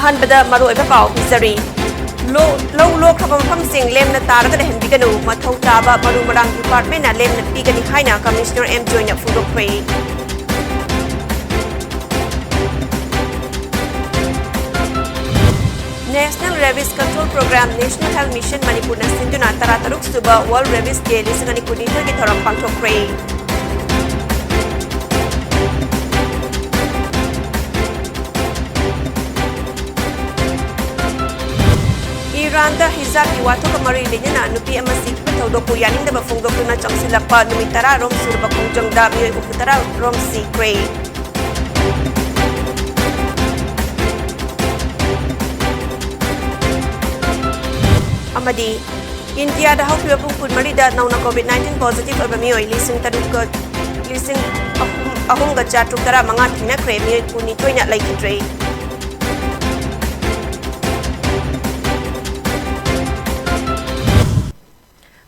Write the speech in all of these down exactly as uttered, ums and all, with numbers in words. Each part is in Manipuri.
ꯑꯍꯥꯟꯕꯗ ꯃꯔꯨꯑꯣꯏꯕ ꯄꯥꯎ ꯄꯤꯖꯔꯤ꯫ ꯂꯣ-, ꯂꯧ ꯂꯣꯛꯈ꯭ꯔꯕ ꯃꯐꯝꯁꯤꯡ ꯂꯦꯝꯅ ꯇꯥꯔꯒ ꯂꯩꯍꯟꯕꯤꯒꯅꯨ, ꯃꯊꯧ ꯇꯥꯕ ꯃꯔꯨ ꯃꯔꯥꯡ department ꯅ ꯂꯦꯝꯅ ꯄꯤꯒꯅꯤ ꯍꯥꯏꯅ Commissioner ꯑꯦꯝ ꯖꯣꯏꯅ ꯐꯣꯡꯗꯣꯛꯈ꯭ꯔꯦ꯫ National Rabies Control Program, National Health Mission ꯃꯅꯤꯄꯨꯔꯅ ꯁꯤꯟꯗꯨꯅ ꯇꯔꯥꯇꯔꯨꯛ ꯁꯨꯕ World Rabies Day ꯂꯤꯁꯤꯡ ꯑꯅꯤ ꯀꯨꯟꯅꯤꯊꯣꯏꯒꯤ ꯊꯧꯔꯝ ꯄꯥꯡꯊꯣꯛꯈ꯭ꯔꯦ꯫ ꯏꯔꯥꯟꯗ ꯍꯤꯖꯥꯕꯀꯤ ꯋꯥꯊꯣꯛꯀ ꯃꯔꯤ ꯂꯩꯅꯅ ꯅꯨꯄꯤ ꯑꯃ ꯁꯤꯈꯤꯕ ꯊꯧꯗꯣꯛꯄꯨ ꯌꯥꯅꯤꯡꯗꯕ ꯐꯣꯡꯗꯣꯛꯇꯨꯅ ꯆꯪꯁꯤꯜꯂꯛꯄ ꯅꯨꯃꯤꯠ ꯇꯔꯥ ꯔꯣꯝ ꯁꯨꯔꯕ ꯈꯣꯡꯖꯪꯗ ꯃꯤꯑꯣꯏ ꯍꯨꯝꯐꯨ ꯇꯔꯥ ꯔꯣꯝ ꯁꯤꯈ꯭ꯔꯦ꯫ ꯑꯃꯗꯤ ꯏꯟꯗꯤꯌꯥꯗ ꯍꯧꯈꯤꯕ ꯄꯨꯡ ꯀꯨꯟꯃꯔꯤꯗ ꯅꯧꯅ COVID nineteen positive ꯑꯣꯏꯕ ꯃꯤꯑꯣꯏ ꯂꯤꯁꯤꯡ ꯇꯔꯨꯛꯀ, ꯂꯤꯁꯤꯡ ꯑꯍꯨꯝ, ꯑꯍꯨꯝꯒ ꯆꯥꯇ꯭ꯔꯨꯛ ꯇꯔꯥꯃꯉꯥ ꯊꯦꯡꯅꯈ꯭ꯔꯦ, ꯃꯤꯑꯣꯏ ꯀꯨꯟꯅꯤꯊꯣꯏꯅ ꯂꯩꯈꯤꯗ꯭ꯔꯦ꯫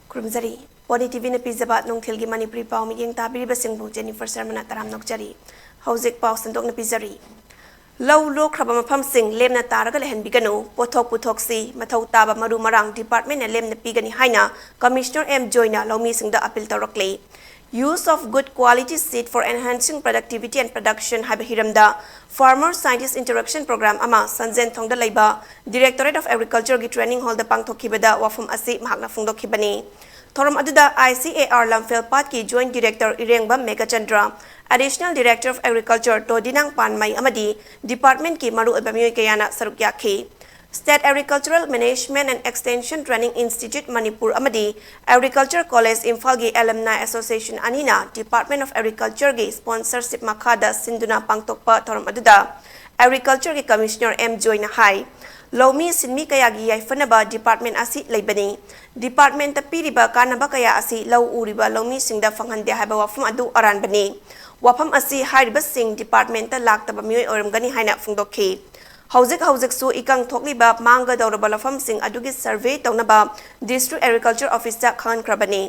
ꯈꯨꯔꯨꯝꯖꯔꯤ꯫ ꯄꯣꯅꯤ ꯇꯤꯚꯤꯅ ꯄꯤꯖꯕ ꯅꯨꯡꯊꯤꯜꯒꯤ ꯃꯅꯤꯄꯨꯔꯤ ꯄꯥꯎ ꯃꯤꯠꯌꯦꯡ ꯇꯥꯕꯤꯔꯤꯕꯁꯤꯡꯕꯨ ꯖꯦꯅꯤꯐꯔ ꯁꯔꯃꯅ ꯇꯔꯥꯝꯅ ꯑꯣꯛꯆꯔꯤ꯫ ꯍꯧꯖꯤꯛ ꯄꯥꯎ ꯁꯟꯗꯣꯛꯅ ꯄꯤꯖꯔꯤ꯫ ꯂꯧ ꯂꯣꯛꯈ꯭ꯔꯕ ꯃꯐꯝꯁꯤꯡ ꯂꯦꯝꯅ ꯇꯥꯔꯒ ꯂꯩꯍꯟꯕꯤꯒꯅꯨ, ꯄꯣꯠꯊꯣꯛ ꯄꯨꯊꯣꯛꯁꯤ, ꯃꯊꯧ ꯇꯥꯕ ꯃꯔꯨ ꯃꯔꯥꯡ department ꯅ ꯂꯦꯝꯅ ꯄꯤꯒꯅꯤ ꯍꯥꯏꯅ Commissioner ꯑꯦꯝ ꯖꯣꯏꯅ ꯂꯧꯃꯤꯁꯤꯡꯗ appeal ꯇꯧꯔꯛꯂꯤ꯫ Use of good quality seed for enhancing productivity and production ꯍꯥꯏꯕ ꯍꯤꯔꯝꯗ Farmer Scientist Interaction Program ꯑꯃ ꯁꯟꯖꯦꯟꯊꯣꯡꯗ ꯂꯩꯕ Directorate of Agriculture ꯒꯤ training hall ꯗ ꯄꯥꯡꯊꯣꯛꯈꯤꯕꯗ ꯋꯥꯐꯝ ꯑꯁꯤ ꯃꯍꯥꯛꯅ ꯐꯣꯡꯗꯣꯛꯈꯤꯕꯅꯤ꯫ ꯊꯧꯔꯝ ꯑꯗꯨꯗ I C A R ꯂꯝꯐꯦꯜꯄꯥꯠꯀꯤ Joint Director ꯏꯔꯦꯡꯕꯝ Meghachandra, Additional Director of Agriculture ꯇꯣꯗꯤꯅꯥꯡ ꯄꯥꯟꯃꯩ ꯑꯃꯗꯤ department ꯀꯤ ꯃꯔꯨꯑꯣꯏꯕ ꯃꯤꯑꯣꯏ ꯀꯌꯥꯅ ꯁꯔꯨꯛ ꯌꯥꯈꯤ꯫ State Agricultural Management and Extension Training Institute Manipur ꯑꯃꯗꯤ Agriculture College ꯏꯝꯐꯥꯜꯒꯤ Alumni Association ꯑꯅꯤꯅ Department of Agriculture ꯒꯤ sponsorship ꯃꯈꯥꯗ ꯁꯤꯟꯗꯨꯅ ꯄꯥꯡꯊꯣꯛꯄ ꯊꯧꯔꯝ ꯑꯗꯨꯗ Agriculture ꯒꯤ Commissioner ꯑꯦꯝ ꯖꯣꯏꯅ ꯍꯥꯏ, ꯂꯧꯃꯤ ꯁꯤꯟꯃꯤ ꯀꯌꯥꯒꯤ ꯌꯥꯏꯐꯅꯕ department ꯑꯁꯤ ꯂꯩꯕꯅꯤ꯫ Department ꯇ ꯄꯤꯔꯤꯕ ꯀꯥꯟꯅꯕ ꯀꯌꯥ ꯑꯁꯤ ꯂꯧ ꯎꯔꯤꯕ ꯂꯧꯃꯤꯁꯤꯡꯗ ꯐꯪꯍꯟꯗꯦ ꯍꯥꯏꯕ ꯋꯥꯐꯝ ꯑꯗꯨ ꯑꯔꯥꯟꯕꯅꯤ꯫ ꯋꯥꯐꯝ ꯑꯁꯤ ꯍꯥꯏꯔꯤꯕꯁꯤꯡ department ꯇ ꯂꯥꯛꯇꯕ ꯃꯤꯑꯣꯏ ꯑꯣꯏꯔꯝꯒꯅꯤ ꯍꯥꯏꯅ ꯐꯣꯡꯗꯣꯛꯈꯤ꯫ ꯍꯧꯖꯤꯛ ꯍꯧꯖꯤꯛꯁꯨ ꯏꯀꯪ ꯊꯣꯛꯂꯤꯕ ꯃꯥꯡꯒꯗꯧꯔꯕ ꯂꯧꯐꯝꯁꯤꯡ ꯑꯗꯨꯒꯤ survey ꯇꯧꯅꯕ District Agriculture Office ꯇ ꯈꯪꯍꯟꯈ꯭ꯔꯕꯅꯤ꯫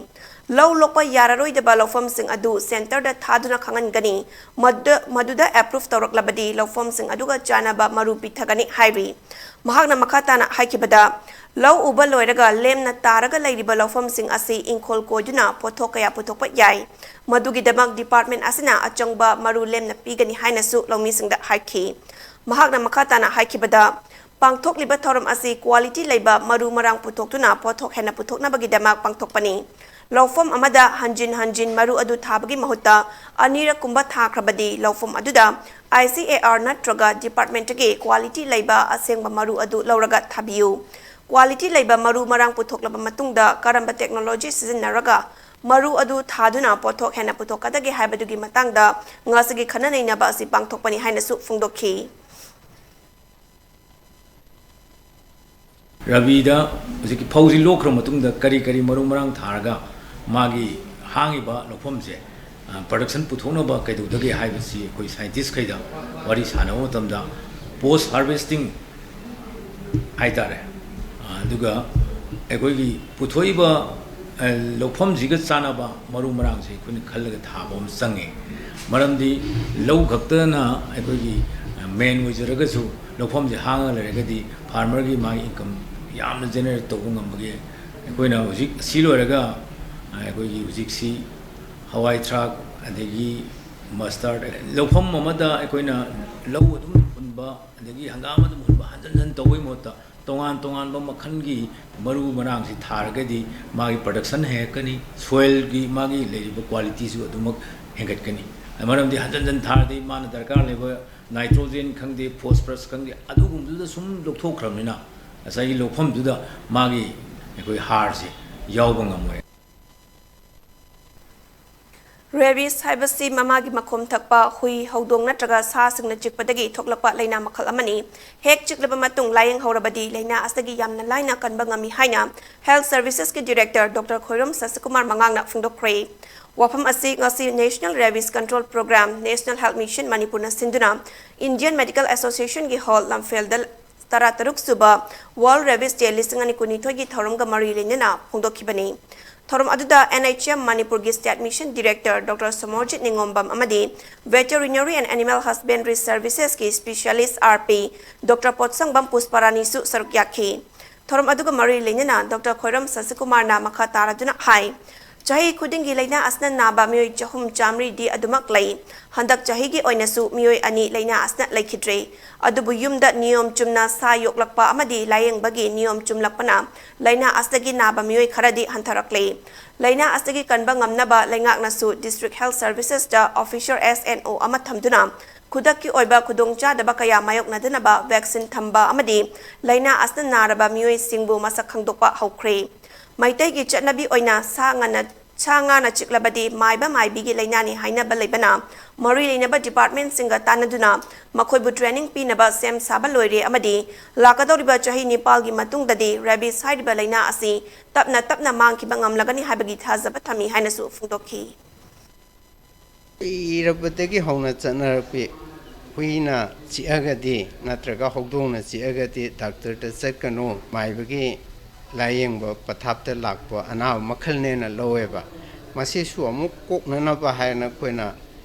ꯂꯧ ꯂꯣꯛꯄ ꯌꯥꯔꯔꯣꯏꯗꯕ ꯂꯧꯐꯝꯁꯤꯡ ꯑꯗꯨ ꯁꯦꯟꯇꯔꯗ ꯊꯥꯗꯨꯅ ꯈꯪꯍꯟꯒꯅꯤ꯫ ꯃꯗꯨꯗ, ꯃꯗꯨꯗ ꯑꯦꯄ꯭ꯔꯨꯚ ꯇꯧꯔꯛꯂꯕꯗꯤ ꯂꯧꯐꯝꯁꯤꯡ ꯑꯗꯨꯒ ꯆꯥꯟꯅꯕ ꯃꯔꯨ ꯄꯤꯊꯒꯅꯤ ꯍꯥꯏꯔꯤ꯫ ꯃꯍꯥꯛꯅ ꯃꯈꯥ ꯇꯥꯅ ꯍꯥꯏꯈꯤꯕꯗ, ꯂꯧ ꯎꯕ ꯂꯣꯏꯔꯒ ꯂꯦꯝꯅ ꯇꯥꯔꯒ ꯂꯩꯔꯤꯕ ꯂꯧꯐꯝꯁꯤꯡ ꯑꯁꯤ ꯏꯪꯈꯣꯜ ꯀꯣꯏꯗꯨꯅ ꯄꯣꯠꯊꯣꯛ ꯀꯌꯥ ꯄꯨꯊꯣꯛꯄ ꯌꯥꯏ꯫ ꯃꯗꯨꯒꯤꯗꯃꯛ ꯗꯤꯄꯥꯔꯠꯃꯦꯟꯠ ꯑꯁꯤꯅ ꯑꯆꯪꯕ ꯃꯔꯨ ꯂꯦꯝꯅ ꯄꯤꯒꯅꯤ ꯍꯥꯏꯅꯁꯨ ꯂꯧꯃꯤꯁꯤꯡꯗ ꯍꯥꯏꯈꯤ꯫ ꯃꯍꯥꯛꯅ ꯃꯈꯥ ꯇꯥꯅ ꯍꯥꯏꯈꯤꯕꯗ, ꯄꯥꯡꯊꯣꯛꯂꯤꯕ ꯊꯧꯔꯝ ꯑꯁꯤ ꯀ꯭ꯋꯥꯂꯤꯇꯤ ꯂꯩꯕ ꯃꯔꯨ ꯃꯔꯥꯡ ꯄꯨꯊꯣꯛꯇꯨꯅ ꯄꯣꯠꯊꯣꯛ ꯍꯦꯟꯅ ꯄꯨꯊꯣꯛꯅꯕꯒꯤꯗꯃꯛ ꯄꯥꯡꯊꯣꯛꯄꯅꯤ꯫ ꯂꯧꯐꯝ ꯑꯃꯗ ꯍꯟꯖꯤꯟ ꯍꯟꯖꯤꯟ ꯃꯔꯨ ꯑꯗꯨ ꯊꯥꯕꯒꯤ ꯃꯍꯨꯠꯇ ꯑꯅꯤꯔꯛ ꯀꯨꯝꯕ ꯊꯥꯈ꯭ꯔꯕꯗꯤ ꯂꯧꯐꯝ ꯑꯗꯨꯗ I C A R ꯅꯠꯇ꯭ꯔꯒ ꯗꯤꯄꯥꯔꯠꯃꯦꯟꯠꯇꯒꯤ ꯀ꯭ꯋꯥꯂꯤꯇꯤ ꯂꯩꯕ ꯑꯁꯦꯡꯕ ꯃꯔꯨ ꯑꯗꯨ ꯂꯧꯔꯒ ꯊꯥꯕꯤꯌꯨ꯫ ꯀ꯭ꯋꯥꯂꯤꯇꯤ ꯂꯩꯕ ꯃꯔꯨ ꯃꯔꯥꯡ ꯄꯨꯊꯣꯛꯂꯕ ꯃꯇꯨꯡꯗ ꯀꯔꯝꯕ ꯇꯦꯛꯅꯣꯂꯣꯖꯤ ꯁꯤꯖꯤꯟꯅꯔꯒ ꯃꯔꯨ ꯑꯗꯨ ꯊꯥꯗꯨꯅ ꯄꯣꯠꯊꯣꯛ ꯍꯦꯟꯅ ꯄꯨꯊꯣꯛꯀꯗꯒꯦ ꯍꯥꯏꯕꯗꯨꯒꯤ ꯃꯇꯥꯡꯗ ꯉꯁꯤꯒꯤ ꯈꯟꯅ ꯅꯩꯅꯕ ꯑꯁꯤ ꯄꯥꯡꯊꯣꯛꯄꯅꯤ ꯍꯥꯏꯅꯁꯨ ꯐꯣꯡꯗꯣꯛꯈꯤ꯫ ꯔꯕꯤꯗ ꯍꯧꯖꯤꯛꯀꯤ ꯐꯧꯁꯤ ꯂꯣꯛꯈ꯭ꯔ ꯃꯇꯨꯡꯗ ꯀꯔꯤ ꯀꯔꯤ ꯃꯔꯨ ꯃꯔꯥꯡ ꯊꯥꯔꯒ ꯃꯥꯒꯤ ꯍꯥꯡꯉꯤꯕ ꯂꯧꯐꯝꯁꯦ, ꯑ, ꯄ꯭ꯔꯗꯛꯁꯟ ꯄꯨꯊꯣꯛꯅꯕ ꯀꯩꯗꯧꯗꯒꯦ ꯍꯥꯏꯕꯁꯤ ꯑꯩꯈꯣꯏ ꯁꯥꯏꯟꯇꯤꯁꯈꯩꯗ ꯋꯥꯔꯤ ꯁꯥꯟꯅꯕ ꯃꯇꯝꯗ, ꯄꯣꯁ ꯍꯥꯔꯚꯦꯁꯇꯤꯡ ꯍꯥꯏꯇꯥꯔꯦ, ꯑ, ꯑꯗꯨꯒ ꯑꯩꯈꯣꯏꯒꯤ ꯄꯨꯊꯣꯛꯏꯕ, ꯑ, ꯂꯧꯐꯝꯁꯤꯒ ꯆꯥꯟꯅꯕ ꯃꯔꯨ ꯃꯔꯥꯡꯁꯦ ꯑꯩꯈꯣꯏꯅ ꯈꯜꯂꯒ ꯊꯥꯕ ꯑꯃ ꯆꯪꯉꯤ꯫ ꯃꯔꯝꯗꯤ ꯂꯧ ꯈꯛꯇꯅ ꯑꯩꯈꯣꯏꯒꯤ, ꯑ, ꯃꯦꯟ ꯑꯣꯏꯖꯔꯒꯁꯨ, ꯂꯧꯐꯝꯁꯦ ꯍꯥꯡꯉꯒ ꯂꯩꯔꯒꯗꯤ ꯐꯥꯔꯃꯔꯒꯤ ꯃꯥꯒꯤ ꯏꯟꯀꯝ ꯌꯥꯝꯅ ꯖꯦꯅꯦꯔꯦꯠ ꯇꯧꯕ ꯉꯝꯕꯒꯤ, ꯑꯩꯈꯣꯏꯅ ꯍꯧꯖꯤꯛ ꯑꯁꯤ ꯂꯣꯏꯔꯒ, ꯑ, ꯑꯩꯈꯣꯏꯒꯤ ꯍꯧꯖꯤꯛꯁꯤ ꯍꯋꯥꯏ ꯊ꯭ꯔꯥꯛ, ꯑꯗꯒꯤ ꯃꯁꯇꯥꯔꯗ, ꯂꯧꯐꯝ ꯑꯃꯗ ꯑꯩꯈꯣꯏꯅ ꯂꯧ ꯑꯗꯨꯝ ꯍꯨꯟꯕ, ꯑꯗꯒꯤ ꯍꯪꯒꯥꯝ ꯑꯗꯨꯝ ꯍꯨꯟꯕ, ꯍꯟꯖꯟ ꯍꯟꯖꯟ ꯇꯧꯕꯒꯤ ꯃꯍꯨꯠꯇ ꯇꯣꯉꯥꯟ ꯇꯣꯉꯥꯟꯕ ꯃꯈꯜꯒꯤ ꯃꯔꯨ ꯃꯔꯥꯡꯁꯤ ꯊꯥꯔꯒꯗꯤ ꯃꯥꯒꯤ ꯄ꯭ꯔꯗꯛꯁꯟ ꯍꯦꯟꯒꯠꯀꯅꯤ, ꯁꯣꯏꯜꯒꯤ ꯃꯥꯒꯤ ꯂꯩꯔꯤꯕ ꯀ꯭ꯋꯥꯂꯤꯇꯤꯁꯨ ꯑꯗꯨꯃꯛ ꯍꯦꯟꯒꯠꯀꯅꯤ꯫ ꯃꯔꯝꯗꯤ ꯍꯟꯖꯟ ꯍꯟꯖꯟ ꯊꯥꯔꯗꯤ ꯃꯥꯅ ꯗꯔꯀꯥꯔ ꯂꯩꯕ ꯅꯥꯏꯇ꯭ꯔꯣꯖꯦꯟ ꯈꯪꯗꯦ, ꯐꯣꯁꯐꯔꯁ ꯈꯪꯗꯦ, ꯑꯗꯨꯒꯨꯝꯕꯗꯨꯗ ꯁꯨꯝ ꯂꯧꯊꯣꯛꯈ꯭ꯔꯕꯅꯤꯅ ꯉꯁꯥꯏꯒꯤ ꯂꯧꯐꯝꯗꯨꯗ ꯃꯥꯒꯤ ꯑꯩꯈꯣꯏ ꯍꯥꯔꯁꯦ ꯌꯥꯎꯕ ꯉꯝꯃꯣꯏ꯫ ꯔꯦꯕꯤꯁ ꯍꯥꯏꯕꯁꯤ ꯃꯃꯥꯒꯤ ꯃꯈꯣꯝ ꯊꯛꯄ ꯍꯨꯏ, ꯍꯧꯗꯣꯡ ꯅꯠꯇ꯭ꯔꯒ ꯁꯥꯁꯤꯡꯅ ꯆꯤꯛꯄꯗꯒꯤ ꯊꯣꯛꯂꯛꯄ ꯂꯥꯏꯅꯥ ꯃꯈꯜ ꯑꯃꯅꯤ꯫ ꯍꯦꯛ ꯆꯤꯛꯂꯕ ꯃꯇꯨꯡ ꯂꯥꯏꯌꯦꯡꯍꯧꯔꯕꯗꯤ ꯂꯥꯏꯅꯥ ꯑꯁꯤꯗꯒꯤ ꯌꯥꯝꯅ ꯂꯥꯏꯅ ꯀꯟꯕ ꯉꯝꯃꯤ ꯍꯥꯏꯅ ꯍꯦꯜꯊ ꯁꯔꯚꯤꯁꯦꯁꯀꯤ ꯗꯤꯔꯦꯛꯇꯔ ꯗꯣꯛꯇꯔ ꯈꯣꯏꯔꯣꯝ ꯁꯁꯤꯀꯨꯃꯥꯔ ꯃꯉꯥꯡꯅ ꯐꯣꯡꯗꯣꯛꯈ꯭ꯔꯦ꯫ ꯋꯥꯐꯝ ꯑꯁꯤ ꯉꯁꯤ National Rabies Control Program, National Health Mission ꯃꯅꯤꯄꯨꯔꯅ ꯁꯤꯟꯗꯨꯅ Indian Medical Associationꯒꯤ ꯍꯣꯜ ꯂꯝꯐꯦꯜꯗ ꯇꯔꯥꯇꯔꯨꯛ ꯁꯨꯕ World Rabies Day ꯂꯤꯁꯤꯡ ꯑꯅꯤ ꯀꯨꯟꯅꯤꯊꯣꯏꯒꯤ ꯊꯧꯔꯝꯒ ꯃꯔꯤ ꯂꯩꯅꯅ ꯐꯣꯡꯗꯣꯛꯈꯤꯕꯅꯤ꯫ ꯊꯧꯔꯝ ꯑꯗꯨꯗ N H M ꯃꯅꯤꯄꯨꯔꯒꯤ State Mission Director Doctor Somorjit ꯅꯤꯉꯣꯝꯕꯝ ꯑꯃꯗꯤ Veterinary and Animal Husbandry Servicesꯀꯤ Specialist R P Doctor ꯄꯣꯠꯁꯪꯕꯝ ꯄꯨꯁꯄꯥꯔꯥꯅꯤꯁꯨ ꯁꯔꯨꯛ ꯌꯥꯈꯤ꯫ ꯊꯧꯔꯝ ꯑꯗꯨꯒ ꯃꯔꯤ ꯂꯩꯅꯅ Doctor ꯈꯣꯏꯔꯝ ꯁꯁꯤꯀꯨꯃꯥꯔꯅ ꯃꯈꯥ ꯇꯥꯔꯗꯨꯅ ꯍꯥꯏ, ꯆꯍꯤ ꯈꯨꯗꯤꯡꯒꯤ ꯂꯥꯏꯅꯥ ꯑꯁꯤꯅ ꯅꯥꯕ ꯃꯤꯑꯣꯏ ꯆꯍꯨꯝ ꯆꯥꯃꯔꯤꯗꯤ ꯑꯗꯨꯃꯛ ꯂꯩ꯫ ꯍꯟꯗꯛ ꯆꯍꯤꯒꯤ ꯑꯣꯏꯅꯁꯨ ꯃꯤꯑꯣꯏ ꯑꯅꯤ ꯂꯥꯏꯅꯥ ꯑꯁꯤꯅ ꯂꯩꯈꯤꯗ꯭ꯔꯦ꯫ ꯑꯗꯨꯕꯨ ꯌꯨꯝꯗ ꯅꯤꯌꯣꯝ ꯆꯨꯝꯅ ꯁꯥ ꯌꯣꯛꯂꯛꯄ ꯑꯃꯗꯤ ꯂꯥꯌꯦꯡꯕꯒꯤ ꯅꯤꯌꯣꯝ ꯆꯨꯝꯂꯛꯄꯅ ꯂꯥꯏꯅꯥ ꯑꯁꯤꯗꯒꯤ ꯅꯥꯕ ꯃꯤꯑꯣꯏ ꯈꯔꯗꯤ ꯍꯟꯊꯔꯛꯂꯦ꯫ ꯂꯥꯏꯅꯥ ꯑꯁꯤꯗꯒꯤ ꯀꯟꯕ ꯉꯝꯅꯕ ꯂꯩꯉꯥꯛꯅꯁꯨ District Health Servicesꯇ officer S N O ꯑꯃ ꯊꯝꯗꯨꯅ ꯈꯨꯗꯛꯀꯤ ꯑꯣꯏꯕ ꯈꯨꯗꯣꯡꯆꯥꯗꯕ ꯀꯌꯥ ꯃꯥꯌꯣꯛꯅꯗꯅꯕ vaccine ꯊꯝꯕ ꯑꯃꯗꯤ ꯂꯥꯏꯅꯥ ꯑꯁꯤꯅ ꯅꯥꯔꯕ ꯃꯤꯑꯣꯏꯁꯤꯡꯕꯨ ꯃꯁꯛ ꯈꯪꯗꯣꯛꯄ ꯍꯧꯈ꯭ꯔꯦ꯫ ꯃꯩꯇꯩꯒꯤ ꯆꯠꯅꯕꯤ ꯑꯣꯏꯅ ꯁꯥ ꯉꯥꯅ, ꯁꯥ ꯉꯥꯅ ꯆꯤꯛꯂꯕꯗꯤ ꯃꯥꯏꯕ ꯃꯥꯏꯕꯤꯒꯤ ꯂꯥꯏꯅꯥꯅꯤ ꯍꯥꯏꯅꯕ ꯂꯩꯕꯅ ꯃꯔꯤ ꯂꯩꯅꯕ departmentꯁꯤꯡꯒ ꯇꯥꯟꯅꯗꯨꯅ ꯃꯈꯣꯏꯕꯨ training ꯄꯤꯅꯕ ꯁꯦꯝ ꯁꯥꯕ ꯂꯣꯏꯔꯦ ꯑꯃꯗꯤ ꯂꯥꯛꯀꯗꯧꯔꯤꯕ ꯆꯍꯤ ꯅꯤꯄꯥꯜꯒꯤ ꯃꯇꯨꯡꯗꯗꯤ rabies ꯍꯥꯏꯔꯤꯕ ꯂꯥꯏꯅꯥ ꯑꯁꯤ ꯇꯞꯅ ꯇꯞꯅ ꯃꯥꯡꯈꯤꯕ ꯉꯝꯂꯒꯅꯤ ꯍꯥꯏꯕꯒꯤ ꯊꯥꯖꯕ ꯊꯝꯃꯤ ꯍꯥꯏꯅꯁꯨ ꯐꯣꯡꯗꯣꯛꯈꯤ꯫ ꯀꯨꯏꯔꯕꯗꯒꯤ ꯍꯧꯅ ꯆꯠꯅꯔꯛꯄꯤ, ꯍꯨꯏꯅ ꯆꯤꯛꯑꯒꯗꯤ ꯅꯠꯇ꯭ꯔꯒ ꯍꯧꯗꯣꯡꯅ ꯆꯤꯛꯑꯒꯗꯤ ꯗꯥꯛꯇꯔꯗ ꯆꯠꯀꯅꯨ, ꯃꯥꯏꯕꯒꯤ ꯂꯥꯏꯌꯦꯡꯕ ꯄꯊꯥꯞꯇ ꯂꯥꯛꯄ ꯑꯅꯥꯕ ꯃꯈꯜꯅꯦꯅ ꯂꯧꯋꯦꯕ꯫ ꯃꯁꯤꯁꯨ ꯑꯃꯨꯛ ꯀꯣꯛꯅꯅꯕ ꯍꯥꯏꯅ ꯑꯩꯈꯣꯏꯅ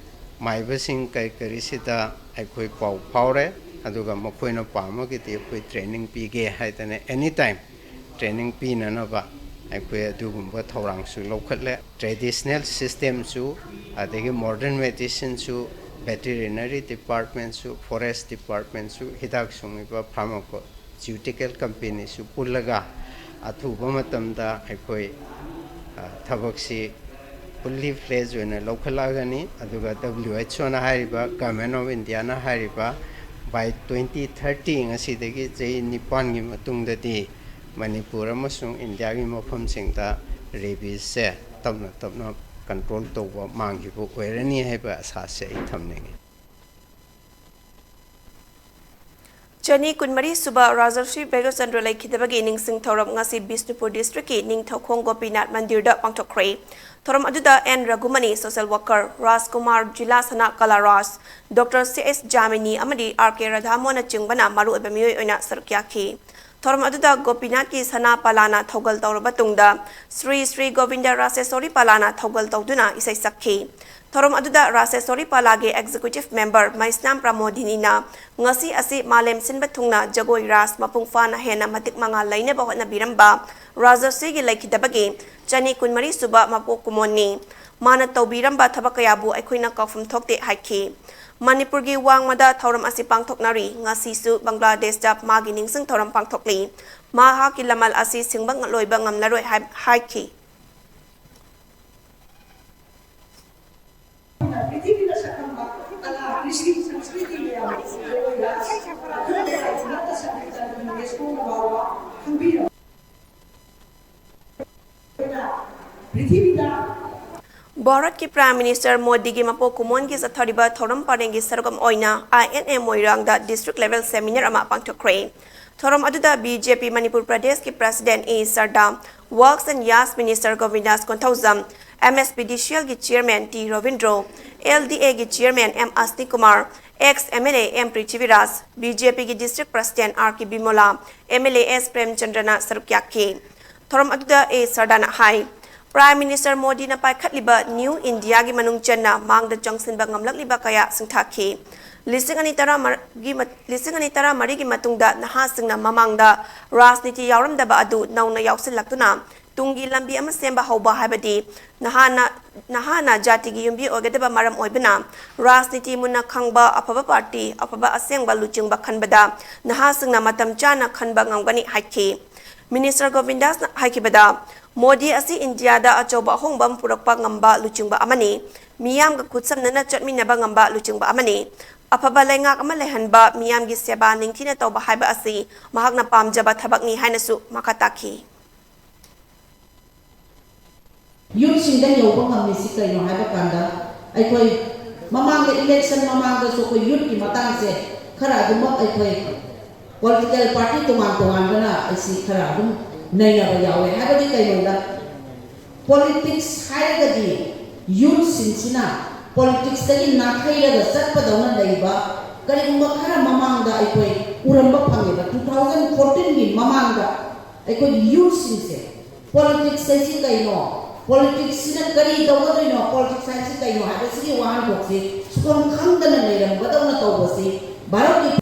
ꯃꯥꯏꯕꯁꯤꯡ ꯀꯔꯤ ꯀꯔꯤꯁꯤꯗ ꯑꯩꯈꯣꯏ ꯄꯥꯎ ꯐꯥꯎꯔꯦ, ꯑꯗꯨꯒ ꯃꯈꯣꯏꯅ ꯄꯥꯝꯃꯒꯗꯤ ꯑꯩꯈꯣꯏ training ꯄꯤꯒꯦ ꯍꯥꯏꯗꯅ any time training ꯄꯤꯅꯅꯕ ꯑꯩꯈꯣꯏ ꯑꯗꯨꯒꯨꯝꯕ ꯊꯧꯔꯥꯡꯁꯨ ꯂꯧꯈꯠꯂꯦ꯫ Traditional systemꯁꯨ, ꯑꯗꯒꯤ modern medicineꯁꯨ, veterinary departmentꯁꯨ, forest departmentꯁꯨ, ꯍꯤꯗꯥꯛ ꯁꯨꯡꯉꯤꯕ pharmaceutical companyꯁꯨ ꯄꯨꯜꯂꯒ ꯑꯊꯨꯕ ꯃꯇꯝꯗ ꯑꯩꯈꯣꯏ, ꯑ, ꯊꯕꯛꯁꯤ fully fledged ꯑꯣꯏꯅ ꯂꯧꯈꯠꯂꯛꯑꯒꯅꯤ꯫ ꯑꯗꯨꯒ W H Oꯅ ꯍꯥꯏꯔꯤꯕ, Government of Indiaꯅ ꯍꯥꯏꯔꯤꯕ, by twenty thirty, ꯉꯁꯤꯗꯒꯤ ꯆꯍꯤ ꯅꯤꯄꯥꯟꯒꯤ ꯃꯇꯨꯡꯗꯗꯤ ꯃꯅꯤꯄꯨꯔ ꯑꯃꯁꯨꯡ ꯏꯟꯗꯤꯌꯥꯒꯤ ꯃꯐꯝꯁꯤꯡꯗ rabiesꯁꯦ ꯇꯞꯅ ꯇꯞꯅ control ꯇꯧꯕ ꯃꯥꯡꯈꯤꯕ ꯑꯣꯏꯔꯅꯤ ꯍꯥꯏꯕ ꯑꯁꯥꯁꯦ ꯑꯩ ꯊꯝꯅꯤꯡꯉꯤ꯫ ꯆꯅꯤ ꯀꯨꯟꯃꯔꯤ ꯁꯨꯕ ꯔꯥꯖꯔꯁꯤ ꯕꯩꯔꯣꯆꯟꯗ꯭ꯔ ꯂꯩꯈꯤꯗꯕꯒꯤ ꯅꯤꯡꯁꯤꯡ ꯊꯧꯔꯝ ꯉꯁꯤ ꯕꯤꯁꯅꯨꯄꯨꯔ districtꯀꯤ ꯅꯤꯡꯊꯧꯈꯣꯡ ꯒꯣꯄꯤꯅꯥꯊ ꯃꯟꯗꯤꯔꯗ ꯄꯥꯡꯊꯣꯛꯈ꯭ꯔꯦ꯫ ꯊꯧꯔꯝ ꯑꯗꯨꯗ N ꯔꯘꯨꯃꯅꯤ, social worker, ꯔꯥꯖꯀꯨꯃꯥꯔ, ꯖꯤꯂꯥ ꯁꯅꯥ ꯀꯂꯥꯔꯥꯖ, Doctor C S ꯖꯥꯃꯤꯅꯤ ꯑꯃꯗꯤ R K ꯔꯥꯙꯥꯃꯣꯍꯟꯅꯆꯤꯡꯕꯅ ꯃꯔꯨꯑꯣꯏꯕ ꯃꯤꯑꯣꯏ ꯑꯣꯏꯅ ꯁꯔꯨꯛ ꯌꯥꯈꯤ꯫ ꯊꯧꯔꯝ ꯑꯗꯨꯗ ꯒꯣꯄꯤꯅꯥꯊꯀꯤ ꯁꯅꯥ ꯄꯥꯂꯥꯅ ꯊꯧꯒꯜ ꯇꯧꯔꯕ ꯇꯨꯡꯗ ꯁ꯭ꯔꯤ ꯁ꯭ꯔꯤ ꯒꯣꯕꯤꯟꯗ ꯔꯥꯖꯦꯁ꯭ꯋꯔꯤ ꯄꯥꯂꯥꯅ ꯊꯧꯒꯜ ꯇꯧꯗꯨꯅ ꯏꯁꯩ ꯁꯛꯈꯤ꯫ ꯊꯧꯔꯝ ꯑꯗꯨꯗ ꯔꯥꯖꯦꯁ꯭ꯋꯔꯤ ꯄꯥꯂꯥꯒꯤ executive member ꯃꯩꯁꯅꯥꯝ ꯄ꯭ꯔꯃꯣꯗꯤꯅꯤꯅ ꯉꯁꯤ ꯑꯁꯤ ꯃꯥꯂꯦꯝ ꯁꯤꯟꯕ ꯊꯨꯡꯅ ꯖꯒꯣꯏ ꯔꯥꯁ ꯃꯄꯨꯡ ꯐꯥꯅ ꯍꯦꯟꯅ ꯃꯇꯤꯛ ꯃꯉꯥ ꯂꯩꯅꯕ ꯍꯣꯠꯅꯕꯤꯔꯝꯕ ꯔꯥꯖꯦꯁ꯭ꯋꯔꯤꯒꯤ ꯂꯩꯈꯤꯗꯕꯒꯤ ꯆꯅꯤ ꯀꯨꯟꯃꯔꯤ ꯁꯨꯕ ꯃꯄꯣꯛ ꯀꯨꯝꯑꯣꯟꯅꯤ꯫ ꯃꯥꯅ ꯇꯧꯕꯤꯔꯝꯕ ꯊꯕꯛ ꯀꯌꯥꯕꯨ ꯑꯩꯈꯣꯏꯅ ꯀꯥꯎꯐꯝ ꯊꯣꯛꯇꯦ ꯍꯥꯏꯈꯤ꯫ ꯃꯅꯤꯄꯨꯔꯒꯤ ꯋꯥꯡꯃꯗ ꯊꯧꯔꯝ ꯑꯁꯤ ꯄꯥꯡꯊꯣꯛꯅꯔꯤ꯫ ꯉꯁꯤꯁꯨ ꯕꯪꯒ꯭ꯂꯥꯗꯦꯁꯇ ꯃꯥꯒꯤ ꯅꯤꯡꯁꯤꯡ ꯊꯧꯔꯝ ꯄꯥꯡꯊꯣꯛꯂꯤ꯫ ꯃꯍꯥꯛꯀꯤ ꯂꯃꯜ ꯑꯁꯤ ꯁꯤꯡꯕ ꯂꯣꯏꯕ ꯉꯝꯂꯔꯣꯏ ꯍꯥꯏ-, ꯍꯥꯏꯈꯤ꯫ ꯚꯥꯔꯠꯀꯤ Prime Minister ꯃꯣꯗꯤꯒꯤ ꯃꯄꯣꯛ ꯀꯨꯝꯑꯣꯟꯒꯤ ꯆꯠꯊꯔꯤꯕ ꯊꯧꯔꯝ ꯄꯔꯦꯡꯒꯤ ꯁꯔꯨꯛ ꯑꯃ ꯑꯣꯏꯅ I N A ꯃꯣꯏꯔꯥꯡꯗ district level seminar ꯑꯃ ꯄꯥꯡꯊꯣꯛꯈ꯭ꯔꯦ꯫ ꯊꯧꯔꯝ ꯑꯗꯨꯗ B J P ꯃꯅꯤꯄꯨꯔ ꯄ꯭ꯔꯗꯦꯁꯀꯤ President A ꯁꯔꯗꯥ, Works and Yards Minister ꯒꯣꯕꯤꯟꯗꯥꯁ Konthoujam, M S P D C L ꯒꯤ Chairman T Robindro, L D A ꯒꯤ Chairman M ꯑꯁꯅꯤ Kumar, ex M L A M Prithviraj, B J P ꯒꯤ District President R K Bimola, M L A S ꯄ꯭ꯔꯦꯝꯆꯟꯗ꯭ꯔꯅ ꯁꯔꯨꯛ ꯌꯥꯈꯤ꯫ ꯊꯧꯔꯝ ꯑꯗꯨꯗ A ꯁꯔꯗꯥꯅ ꯍꯥꯏ, Prime Minister ꯃꯣꯗꯤꯅ ꯄꯥꯏꯈꯠꯂꯤꯕ New India ꯒꯤ ꯃꯅꯨꯡ ꯆꯟꯅ ꯃꯥꯡꯗ ꯆꯪꯁꯤꯟꯕ ꯉꯝꯂꯛꯂꯤꯕ ꯀꯌꯥ ꯁꯤꯡꯊꯥꯈꯤ꯫ ꯂꯤꯁꯤꯡ ꯑꯅꯤ ꯇꯔꯥꯃꯔꯤꯒꯤ ꯃ-, ꯂꯤꯁꯤꯡ ꯑꯅꯤ ꯇꯔꯥꯃꯔꯤꯒꯤ ꯃꯇꯨꯡꯗ ꯅꯍꯥꯁꯤꯡꯅ ꯃꯃꯥꯡꯗ ꯔꯥꯖꯅꯤꯇꯤ ꯌꯥꯎꯔꯝꯗꯕ ꯑꯗꯨ ꯅꯧꯅ ꯌꯥꯎꯁꯤꯜꯂꯛꯇꯨꯅ ꯇꯨꯡꯒꯤ ꯂꯝꯕꯤ ꯑꯃ ꯁꯦꯝꯕ ꯍꯧꯕ ꯍꯥꯏꯕꯗꯤ ꯅꯍꯥꯅ, ꯅꯍꯥꯅ ꯖꯥꯇꯤꯒꯤ ꯌꯨꯝꯕꯤ ꯑꯣꯏꯒꯗꯕ ꯃꯔꯝ ꯑꯣꯏꯕꯅ ꯔꯥꯖꯅꯤꯇꯤ ꯃꯨꯟꯅ ꯈꯪꯕ, ꯑꯐꯕ party, ꯑꯐꯕ ꯑꯁꯦꯡꯕ ꯂꯨꯆꯤꯡꯕ ꯈꯟꯕꯗ ꯅꯍꯥꯁꯤꯡꯅ ꯃꯇꯝ ꯆꯥꯅ ꯈꯟꯕ ꯉꯝꯒꯅꯤ ꯍꯥꯏꯈꯤ꯫ Minister ꯒꯣꯕꯤꯟꯗꯥꯁꯅ ꯍꯥꯏꯈꯤꯕꯗ, ꯃꯣꯗꯤ ꯑꯁꯤ ꯏꯟꯗꯤꯌꯥꯗ ꯑꯆꯧꯕ ꯑꯍꯣꯡꯕ ꯑꯃ ꯄꯨꯔꯛꯄ ꯉꯝꯕ ꯂꯨꯆꯤꯡꯕ ꯑꯃꯅꯤ, ꯃꯤꯌꯥꯝꯒ ꯈꯨꯠꯁꯝꯅꯅ ꯆꯠꯃꯤꯟꯅꯕ ꯉꯝꯕ ꯂꯨꯆꯤꯡꯕ ꯑꯃꯅꯤ, ꯑꯐꯕ ꯂꯩꯉꯥꯛ ꯑꯃ ꯂꯩꯍꯟꯕ, ꯃꯤꯌꯥꯝꯒꯤ ꯁꯦꯕꯥ ꯅꯤꯡꯊꯤꯅ ꯇꯧꯕ ꯍꯥꯏꯕ ꯑꯁꯤ ꯃꯍꯥꯛꯅ ꯄꯥꯝꯖꯕ ꯊꯕꯛꯅꯤ ꯍꯥꯏꯅꯁꯨ ꯃꯈꯥ ꯇꯥꯈꯤ꯫ Youth ꯁꯤꯡꯗ ꯌꯧꯕ ꯉꯝꯃꯤꯁꯤ ꯀꯩꯅꯣ ꯍꯥꯏꯕ ꯀꯥꯟꯗ, ꯑꯩꯈꯣꯏ ꯃꯃꯥꯡꯗ, election ꯃꯃꯥꯡꯗꯁꯨ ꯑꯩꯈꯣꯏ youth ꯀꯤ ꯃꯇꯥꯡꯁꯦ ꯈꯔ ꯑꯗꯨꯃꯛ ꯑꯩꯈꯣꯏ political party ꯇꯣꯉꯥꯟ ꯇꯣꯉꯥꯟꯕꯅ ꯑꯩꯁꯤ ꯈꯔ ꯑꯗꯨꯝ ꯅꯩꯅꯕ ꯌꯥꯎꯋꯦ꯫ ꯍꯥꯏꯕꯗꯤ ꯀꯩꯅꯣꯗ, politics ꯍꯥꯏꯔꯒꯗꯤ youth ꯁꯤꯡꯁꯤꯅ politics ꯇꯒꯤ ꯅꯥꯊꯩꯔꯒ ꯆꯠꯄꯗꯧꯅ ꯂꯩꯕ, ꯀꯔꯤꯒꯨꯝꯕ ꯈꯔ ꯃꯃꯥꯡꯗ ꯑꯩꯈꯣꯏ ꯎꯔꯝꯕ ꯐꯪꯉꯦꯕ꯫ Two thousand fourteen ꯒꯤ ꯃꯃꯥꯡꯗ ꯑꯩꯈꯣꯏꯒꯤ ꯌꯨꯠꯁꯤꯡꯁꯦ ꯄꯣꯂꯤꯇꯤꯛꯁ ꯍꯥꯏꯁꯤ ꯀꯩꯅꯣ, ꯄꯣꯂꯤꯇꯤꯛꯁꯁꯤꯅ ꯀꯔꯤ ꯇꯧꯒꯗꯣꯏꯅꯣ, ꯄꯣꯂꯤꯇꯤꯛꯁ ꯍꯥꯏꯁꯤ ꯀꯩꯅꯣ ꯍꯥꯏꯕꯁꯤꯒꯤ ꯋꯥꯍꯟꯊꯣꯛꯁꯤ ꯁꯨꯈꯪ ꯈꯪꯗꯅ ꯂꯩꯔꯝꯒꯗꯧꯅ ꯇꯧꯕꯁꯤ ꯚꯥꯔꯠꯀꯤ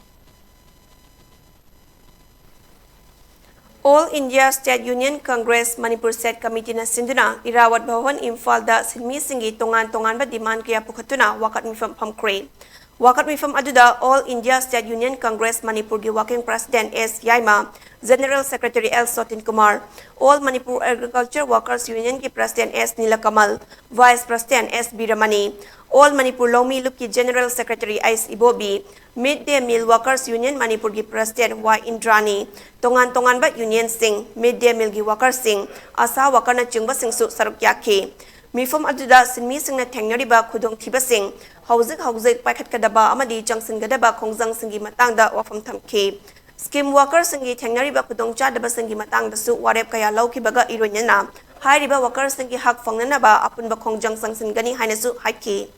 All India State Union Congress Manipur State Committeeꯅ ꯁꯤꯟꯗꯨꯅ ꯏꯔꯥꯋꯠ ꯚꯋꯟ ꯏꯝꯐꯥꯜꯗ ꯁꯤꯟꯃꯤꯁꯤꯡꯒꯤ ꯇꯣꯉꯥꯟ ꯇꯣꯉꯥꯟꯕ demand ꯀꯌꯥ ꯄꯨꯈꯠꯇꯨꯅ ꯋꯥꯀꯠ ꯃꯤꯐꯝ ꯐꯝꯈ꯭ꯔꯦ꯫ ꯋꯥꯀꯠ ꯃꯤꯐꯝ ꯑꯗꯨꯗ All India State Union Congress Manipurꯒꯤ Working President S ꯌꯥꯏꯃ, General Secretary L ꯁꯣꯇꯤꯟ Kumar, All Manipur Agriculture Workers Unionꯒꯤ President S ꯅꯤꯂꯀꯃꯜ, Vice President S ꯕꯤꯔꯃꯅꯤ, All Manipur ꯂꯧꯃꯤ ꯂꯨꯞꯀꯤ General Secretary ꯑꯩꯁ ꯏꯕꯣꯕꯤ, Mid Day Meal Workers Union ꯃꯅꯤꯄꯨꯔꯒꯤ President ꯋꯥꯏ ꯏꯟꯗ꯭ꯔꯥꯅꯤ, ꯇꯣꯉꯥꯟ ꯇꯣꯉꯥꯟꯕ unionꯁꯤꯡ, mid day mealꯒꯤ workerꯁꯤꯡ, ꯑꯁꯥ workerꯅꯆꯤꯡꯕꯁꯤꯡꯁꯨ ꯁꯔꯨꯛ ꯌꯥꯈꯤ꯫ ꯃꯤꯐꯝ ꯑꯗꯨꯗ ꯁꯤꯟꯃꯤꯁꯤꯡꯅ ꯊꯦꯡꯅꯔꯤꯕ ꯈꯨꯗꯣꯡꯊꯤꯕꯁꯤꯡ, ꯍꯧꯖꯤꯛ ꯍꯧꯖꯤꯛ ꯄꯥꯏꯈꯠꯀꯗꯕ ꯑꯃꯗꯤ ꯆꯪꯁꯤꯟꯒꯗꯕ ꯈꯣꯡꯖꯪꯁꯤꯡꯒꯤ ꯃꯇꯥꯡꯗ ꯋꯥꯐꯝ ꯊꯝꯈꯤ꯫ Scheme workerꯁꯤꯡꯒꯤ ꯊꯦꯡꯅꯔꯤꯕ ꯈꯨꯗꯣꯡꯆꯥꯗꯕꯁꯤꯡꯒꯤ ꯃꯇꯥꯡꯗꯁꯨ ꯋꯥꯔꯦꯞ ꯀꯌꯥ ꯂꯧꯈꯤꯕꯒ ꯏꯔꯣꯏꯅꯅ ꯍꯥꯏꯔꯤꯕ workerꯁꯤꯡꯒꯤ ꯍꯛ ꯐꯪꯅꯅꯕ ꯑꯄꯨꯟꯕ ꯈꯣꯡꯖꯪ ꯆꯪꯁꯤꯟꯒꯅꯤ ꯍꯥꯏꯅꯁꯨ ꯍꯥꯏꯈꯤ꯫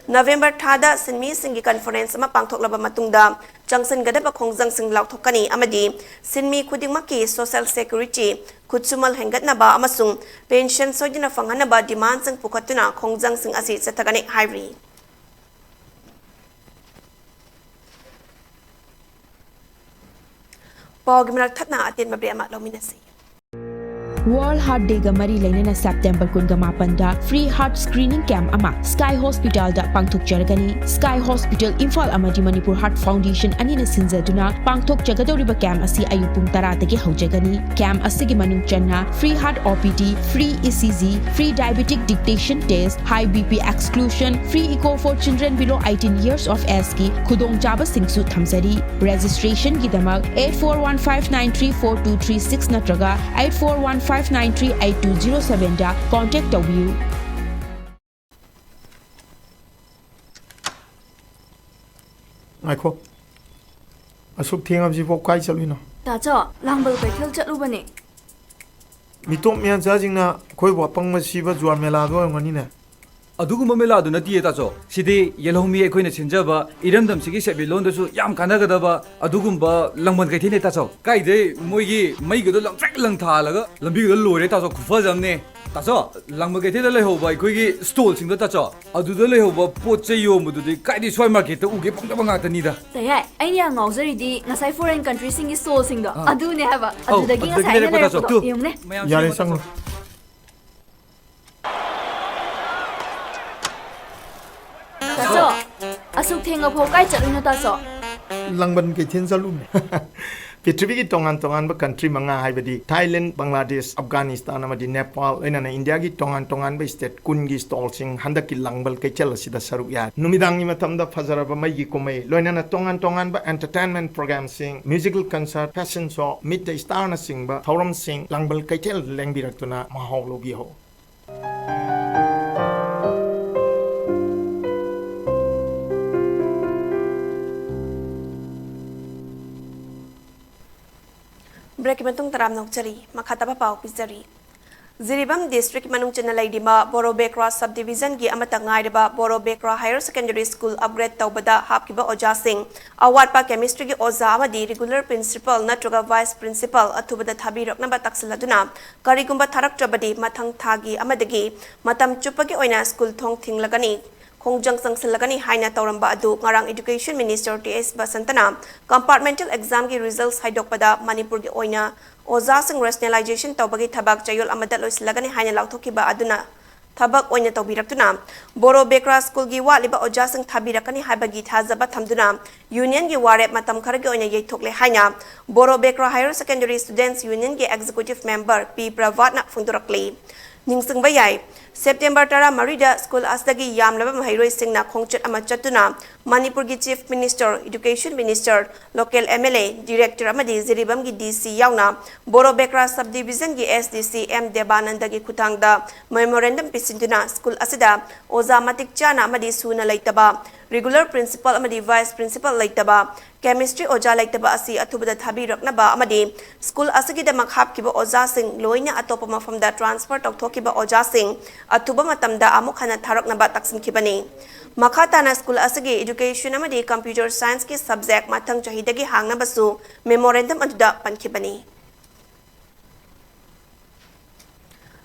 ꯅꯕꯦꯝꯕꯔ ꯊꯥꯗ ꯁꯤꯟꯃꯤꯁꯤꯡꯒꯤ conference ꯑꯃ ꯄꯥꯡꯊꯣꯛꯂꯕ ꯃꯇꯨꯡꯗ ꯆꯪꯁꯤꯟꯒꯗꯕ ꯈꯣꯡꯖꯪꯁꯤꯡ ꯂꯥꯎꯊꯣꯛꯀꯅꯤ ꯑꯃꯗꯤ ꯁꯤꯟꯃꯤ ꯈꯨꯗꯤꯡꯃꯛꯀꯤ social security, ꯈꯨꯠꯁꯨꯃꯜ ꯍꯦꯟꯒꯠꯅꯕ ꯑꯃꯁꯨꯡ pension ꯁꯣꯏꯗꯅ ꯐꯪꯍꯟꯅꯕ demandꯁꯤꯡ ꯄꯨꯈꯠꯇꯨꯅ ꯈꯣꯡꯖꯪꯁꯤꯡ ꯑꯁꯤ ꯆꯠꯊꯒꯅꯤ ꯍꯥꯏꯔꯤ꯫ ꯄꯥꯎꯒꯤ ꯃꯔꯛ ꯊꯠꯅ ꯑꯇꯦꯟꯕ break ꯑꯃ ꯂꯧꯃꯤꯟꯅꯁꯤ꯫ World Heart Dayꯒ ꯃꯔꯤ ꯂꯩꯅꯅ September ꯀꯨꯟꯒ ꯃꯥꯄꯟꯗ free heart screening camp ꯑꯃ Sky Hospitalꯗ ꯄꯥꯡꯊꯣꯛꯆꯔꯒꯅꯤ꯫ Sky Hospital ꯏꯝꯐꯥꯜ ꯑꯃꯗꯤ ꯃꯅꯤꯄꯨꯔ Heart Foundation ꯑꯅꯤꯅ ꯁꯤꯟꯖꯗꯨꯅ ꯄꯥꯡꯊꯣꯛꯆꯒꯗꯧꯔꯤꯕ camp ꯑꯁꯤ ꯑꯌꯨꯛ ꯄꯨꯡ ꯇꯔꯥꯗꯒꯤ ꯍꯧꯖꯒꯅꯤ꯫ Camp ꯑꯁꯤꯒꯤ ꯃꯅꯨꯡ ꯆꯟꯅ free heart O P D, free E C G, free diabetic dictation test, high B P exclusion, free echo for children below eighteen years of ageꯀꯤ ꯈꯨꯗꯣꯡꯆꯥꯕꯁꯤꯡꯁꯨ ꯊꯝꯖꯔꯤ꯫ Registrationꯒꯤꯗꯃꯛ eight four one five nine three four two three six ꯅꯠꯇ꯭ꯔꯒ eight four one five nine three eight two zero sevenꯗ contact ꯇꯧꯕꯤꯌꯨ꯫ ꯉꯥꯏꯈꯣ꯫ ꯑꯁꯨꯛ ꯊꯦꯡꯉꯕꯁꯤꯐꯥꯎ ꯀꯥꯏ ꯆꯠꯂꯨꯏꯅꯣ? ꯇꯥꯆꯧ, ꯂꯥꯡꯕꯜ ꯀꯩꯊꯦꯜ ꯆꯠꯂꯨꯕꯅꯦ꯫ ꯃꯤꯇꯣꯞ ꯃꯤꯌꯥꯟꯆꯥꯁꯤꯡꯅ ꯑꯩꯈꯣꯏꯕꯨ ꯑꯄꯪꯕ ꯁꯤꯕ ꯖꯨꯋꯥꯔ ꯃꯦꯂꯥꯗ ꯑꯣꯏꯔꯝꯒꯅꯤꯅꯦ꯫ ꯑꯗꯨꯒꯨꯝꯕ ꯃꯦꯂꯥꯗꯨ ꯅꯠꯇꯤꯌꯦ ꯇꯥꯆꯧ꯫ ꯁꯤꯗꯤ ꯌꯦꯜꯍꯧꯃꯤ ꯑꯩꯈꯣꯏꯅ ꯁꯤꯟꯖꯕ ꯏꯔꯝꯗꯝꯁꯤꯒꯤ ꯁꯦꯟꯃꯤꯠꯂꯣꯟꯗꯁꯨ ꯌꯥꯝ ꯀꯥꯟꯅꯒꯗꯕ ꯑꯗꯨꯒꯨꯝꯕ ꯂꯥꯡꯕꯟ ꯀꯩꯊꯦꯜꯅꯦ ꯇꯥꯆꯧ꯫ ꯀꯥꯏꯗꯩ ꯃꯣꯏꯒꯤ ꯃꯩꯒꯗꯣ ꯂꯪꯇ꯭ꯔꯤꯛ ꯂꯪꯊꯥꯜꯂꯒ ꯂꯝꯕꯤꯒꯗꯣ ꯂꯣꯏꯔꯦ ꯇꯥꯆꯧ, ꯈꯨꯐꯖ ꯑꯃꯅꯦ꯫ ꯇꯥꯆꯧ, ꯂꯥꯡꯕꯟ ꯀꯩꯊꯦꯜꯗ ꯂꯩꯍꯧꯕ ꯑꯩꯈꯣꯏꯒꯤ ꯁ꯭ꯇꯣꯜꯁꯤꯡꯗꯣ ꯇꯥꯆꯧ, ꯑꯗꯨꯗ ꯂꯩꯍꯧꯕ ꯄꯣꯠ ꯆꯩ ꯌꯣꯟꯕꯗꯨꯗꯤ ꯀꯥꯏꯗꯩ ꯁ꯭ꯋꯥꯏ ꯃꯥꯔꯀꯦꯠꯇ ꯎꯒꯦ ꯐꯪꯗꯕ ꯉꯥꯛꯇꯅꯤꯗ꯫ ꯇꯩꯍꯥꯏ, ꯑꯩꯅ ꯌꯥꯝ ꯉꯥꯎꯖꯔꯤꯗꯤ ꯉꯁꯥꯏ ꯐꯣꯔꯦꯟ ꯀꯟꯇ꯭ꯔꯤꯁꯤꯡꯒꯤ ꯁ꯭ꯇꯣꯜꯁꯤꯡꯗꯣ ꯑꯥ꯫ ꯑꯗꯨꯅꯦ ꯍꯥꯏꯕ꯫ ꯑꯧ, ꯑꯗꯨꯗꯒꯤ ꯑꯗꯨꯗꯒꯤ ꯉꯁꯥꯏ ꯑꯩꯅ ꯂꯩꯔꯛꯄꯗꯣ ꯂꯩꯔꯛꯄꯗꯣ꯫ ꯇꯨ, ꯌꯦꯡꯉꯨꯅꯦ꯫ ꯃꯌꯥꯝ ꯌꯥꯔꯦ, ꯁꯦꯝꯃꯣ ꯆꯪꯉꯣ꯫ ꯇꯥꯆꯧ꯫ ꯇꯥꯆꯧ, ꯑꯁꯨꯛ ꯊꯦꯡꯉꯐꯥꯎ ꯀꯥꯏ ꯆꯠꯂꯨꯏꯅꯣ ꯇꯥꯆꯧ? ꯂꯥꯡꯕꯟ ꯀꯩꯊꯦꯜ ꯆꯠꯂꯨꯕꯅꯦ꯫ ꯄ꯭ꯔꯤꯊꯤꯕꯤꯒꯤ ꯇꯣꯉꯥꯟ ꯇꯣꯉꯥꯟꯕ ꯀꯟꯇ꯭ꯔꯤ ꯃꯉꯥ, ꯍꯥꯏꯕꯗꯤ ꯊꯥꯏꯂꯦꯟ, ꯕꯪꯒ꯭ꯂꯥꯗꯦꯁ, ꯑꯐꯒꯥꯅꯤꯁꯇꯥꯟ ꯑꯃꯗꯤ ꯅꯦꯄꯥꯜ, ꯂꯣꯏꯅꯅ ꯏꯟꯗꯤꯌꯥꯒꯤ ꯇꯣꯉꯥꯟ ꯇꯣꯉꯥꯟꯕ ꯁ꯭ꯇꯦꯠ ꯀꯨꯟꯒꯤ ꯁ꯭ꯇꯣꯜꯁꯤꯡ ꯍꯟꯗꯛꯀꯤ ꯂꯥꯡꯕꯟ ꯀꯩꯊꯦꯜ ꯑꯁꯤꯗ ꯁꯔꯨꯛ ꯌꯥꯏ꯫ ꯅꯨꯃꯤꯗꯥꯡꯒꯤ ꯃꯇꯝꯗ ꯐꯖꯔꯕ ꯃꯩꯒꯤ ꯀꯨꯝꯍꯩ, ꯂꯣꯏꯅꯅ ꯇꯣꯉꯥꯟ ꯇꯣꯉꯥꯟꯕ ꯑꯦꯟꯇꯔꯇꯦꯟꯃꯦꯟ ꯄ꯭ꯔꯣꯒ꯭ꯔꯥꯝꯁꯤꯡ, musical concert, fashion show, meet the ꯁ꯭ꯇꯥꯔꯅꯆꯤꯡꯕ ꯊꯧꯔꯝꯁꯤꯡ ꯂꯥꯡꯕꯟ ꯀꯩꯊꯦꯜ ꯂꯦꯡꯕꯤꯔꯛꯇꯨꯅ ꯃꯍꯥꯎ ꯂꯧꯕꯤꯍꯧ꯫ ꯕ꯭ꯔꯦꯛꯀꯤ ꯃꯇꯨꯡ ꯇꯔꯥꯝꯅ ꯑꯣꯛꯆꯔꯤ꯫ ꯃꯈꯥ ꯇꯥꯕ ꯄꯥꯎ ꯄꯤꯖꯔꯤ꯫ ꯖꯤꯔꯤꯕꯥꯝ ꯗꯤꯁꯇ꯭ꯔꯤꯛꯀꯤ ꯃꯅꯨꯡ ꯆꯟꯅ ꯂꯩꯔꯤꯕ ꯕꯣꯔꯣ ꯕꯦꯀ꯭ꯔꯥ ꯁꯕ ꯗꯤꯕꯤꯖꯟꯒꯤ ꯑꯃꯠꯇ ꯉꯥꯏꯔꯕ ꯕꯣꯔꯣ ꯕꯦꯀ꯭ꯔꯥ ꯍꯥꯌꯔ ꯁꯦꯀꯦꯟꯗꯔꯤ ꯁ꯭ꯀꯨꯜ ꯑꯞꯒ꯭ꯔꯦꯗ ꯇꯧꯕꯗ ꯍꯥꯞꯈꯤꯕ ꯑꯣꯖꯥꯁꯤꯡ, ꯑꯋꯥꯠꯄ ꯀꯦꯃꯤꯁꯇ꯭ꯔꯤꯒꯤ ꯑꯣꯖꯥ ꯑꯃꯗꯤ ꯔꯤꯒꯨꯂꯔ ꯄ꯭ꯔꯤꯟꯁꯤꯄꯜ ꯅꯠꯇ꯭ꯔꯒ ꯚꯥꯏꯁ ꯄ꯭ꯔꯤꯟꯁꯤꯄꯜ ꯑꯊꯨꯕꯗ ꯊꯥꯕꯤꯔꯛꯅꯕ ꯇꯥꯛꯁꯤꯜꯂꯗꯨꯅ, ꯀꯔꯤꯒꯨꯝꯕ ꯊꯥꯔꯛꯇ꯭ꯔꯕꯗꯤ ꯃꯊꯪ ꯊꯥꯒꯤ ꯑꯃꯗꯒꯤ ꯃꯇꯝ ꯆꯨꯞꯄꯒꯤ ꯑꯣꯏꯅ ꯁ꯭ꯀꯨꯜ ꯊꯣꯡ ꯊꯤꯡꯂꯒꯅꯤ, ꯈꯣꯡꯖꯪ ꯆꯪꯁꯤꯜꯂꯒꯅꯤ ꯍꯥꯏꯅ ꯇꯧꯔꯝꯕ ꯑꯗꯨ ꯉꯔꯥꯡ ꯏꯗꯨꯀꯦꯁꯟ ꯃꯤꯅꯤꯁꯇꯔ ꯇꯤ ꯑꯦꯁ ꯕꯁꯟꯇꯅ ꯀꯝꯄꯥꯔꯠꯃꯦꯟꯇꯦꯜ ꯑꯦꯛꯖꯥꯝꯒꯤ ꯔꯤꯖꯜꯠ ꯍꯥꯏꯗꯣꯛꯄꯗ ꯃꯅꯤꯄꯨꯔꯒꯤ ꯑꯣꯏꯅ ꯑꯣꯖꯥꯁꯤꯡ ꯔꯦꯁꯅꯦꯂꯥꯏꯖꯦꯁꯟ ꯇꯧꯕꯒꯤ ꯊꯕꯛ ꯆꯌꯣꯜ ꯑꯃꯗ ꯂꯣꯏꯁꯤꯜꯂꯒꯅꯤ ꯍꯥꯏꯅ ꯂꯥꯎꯊꯣꯛꯈꯤꯕ ꯑꯗꯨꯅ ꯊꯕꯛ ꯑꯣꯏꯅ ꯇꯧꯕꯤꯔꯛꯇꯨꯅ, ꯕꯣꯔꯣ ꯕꯦꯀ꯭ꯔꯥ ꯁ꯭ꯀꯨꯜꯒꯤ ꯋꯥꯠꯂꯤꯕ ꯑꯣꯖꯥꯁꯤꯡ ꯊꯥꯕꯤꯔꯛꯀꯅꯤ ꯍꯥꯏꯕꯒꯤ ꯊꯥꯖꯕ ꯊꯝꯗꯨꯅ, ꯌꯨꯅꯤꯌꯟꯒꯤ ꯋꯥꯔꯦꯞ ꯃꯇꯝ ꯈꯔꯒꯤ ꯑꯣꯏꯅ ꯌꯩꯊꯣꯛꯂꯦ ꯍꯥꯏꯅ ꯕꯣꯔꯣ ꯕꯦꯀ꯭ꯔꯥ ꯍꯥꯌꯔ ꯁꯦꯀꯦꯟꯗꯔꯤ ꯁ꯭ꯇꯨꯗꯦꯟꯠꯁ ꯌꯨꯅꯤꯌꯟꯒꯤ ꯑꯦꯛꯖꯤꯀ꯭ꯌꯨꯇꯤꯚ ꯃꯦꯝꯕꯔ ꯄꯤ ꯄ꯭ꯔꯚꯥꯠꯅ ꯐꯣꯡꯗꯣꯔꯛꯂꯤ꯫ ꯅꯤꯡꯁꯤꯡꯕ ꯌꯥꯏ, ꯁꯦꯞꯇꯦꯝꯕꯔ ꯇꯔꯥꯃꯔꯤꯗ ꯁ꯭ꯀꯨꯜ ꯑꯁꯤꯗꯒꯤ ꯌꯥꯝꯂꯕ ꯃꯍꯩꯔꯣꯏꯁꯤꯡꯅ ꯈꯣꯡꯆꯠ ꯑꯃ ꯆꯠꯇꯨꯅ ꯃꯅꯤꯄꯨꯔꯒꯤ chief minister, education minister, local M L A, director ꯑꯃꯗꯤ ꯖꯤꯔꯤꯕꯥꯝꯒꯤ ꯗꯤ ꯁꯤ ꯌꯥꯎꯅ ꯕꯣꯔꯣ ꯕꯦꯀ꯭ꯔꯥ ꯁꯕ ꯗꯤꯕꯤꯖꯟꯒꯤ ꯑꯦꯁ ꯗꯤ ꯁꯤ ꯑꯦꯝ ꯗꯦꯕꯥꯅꯟꯗꯒꯤ ꯈꯨꯠꯊꯥꯡꯗ ꯃꯦꯃꯣꯔꯦꯟꯗꯝ ꯄꯤꯁꯤꯟꯗꯨꯅ ꯁ꯭ꯀꯨꯜ ꯑꯁꯤꯗ ꯑꯣꯖꯥ ꯃꯇꯤꯛ ꯆꯥꯅ ꯑꯃꯗꯤ ꯁꯨꯅ ꯂꯩꯇꯕ regular principal ꯑꯃꯗꯤ vice principal ꯂꯩꯇꯕ, chemistry ꯑꯣꯖꯥ ꯂꯩꯇꯕ ꯑꯁꯤ ꯑꯊꯨꯕꯗ ꯊꯥꯕꯤꯔꯛꯅꯕ ꯑꯃꯗꯤ school ꯑꯁꯤꯒꯤꯗꯃꯛ ꯍꯥꯞꯈꯤꯕ ꯑꯣꯖꯥꯁꯤꯡ ꯂꯣꯏꯅ ꯑꯇꯣꯞꯄ ꯃꯐꯝꯗ transfer ꯇꯧꯊꯣꯛꯈꯤꯕ ꯑꯣꯖꯥꯁꯤꯡ ꯑꯊꯨꯕ ꯃꯇꯝꯗ ꯑꯃꯨꯛ ꯍꯟꯅ ꯊꯥꯔꯛꯅꯕ ꯇꯥꯛꯁꯤꯟꯈꯤꯕꯅꯤ꯫ ꯃꯈꯥ ꯇꯥꯅ school ꯑꯁꯤꯒꯤ education ꯑꯃꯗꯤ computer scienceꯀꯤ subject ꯃꯊꯪ ꯆꯍꯤꯗꯒꯤ ꯍꯥꯡꯅꯕꯁꯨ memorandum ꯑꯗꯨꯗ ꯄꯟꯈꯤꯕꯅꯤ꯫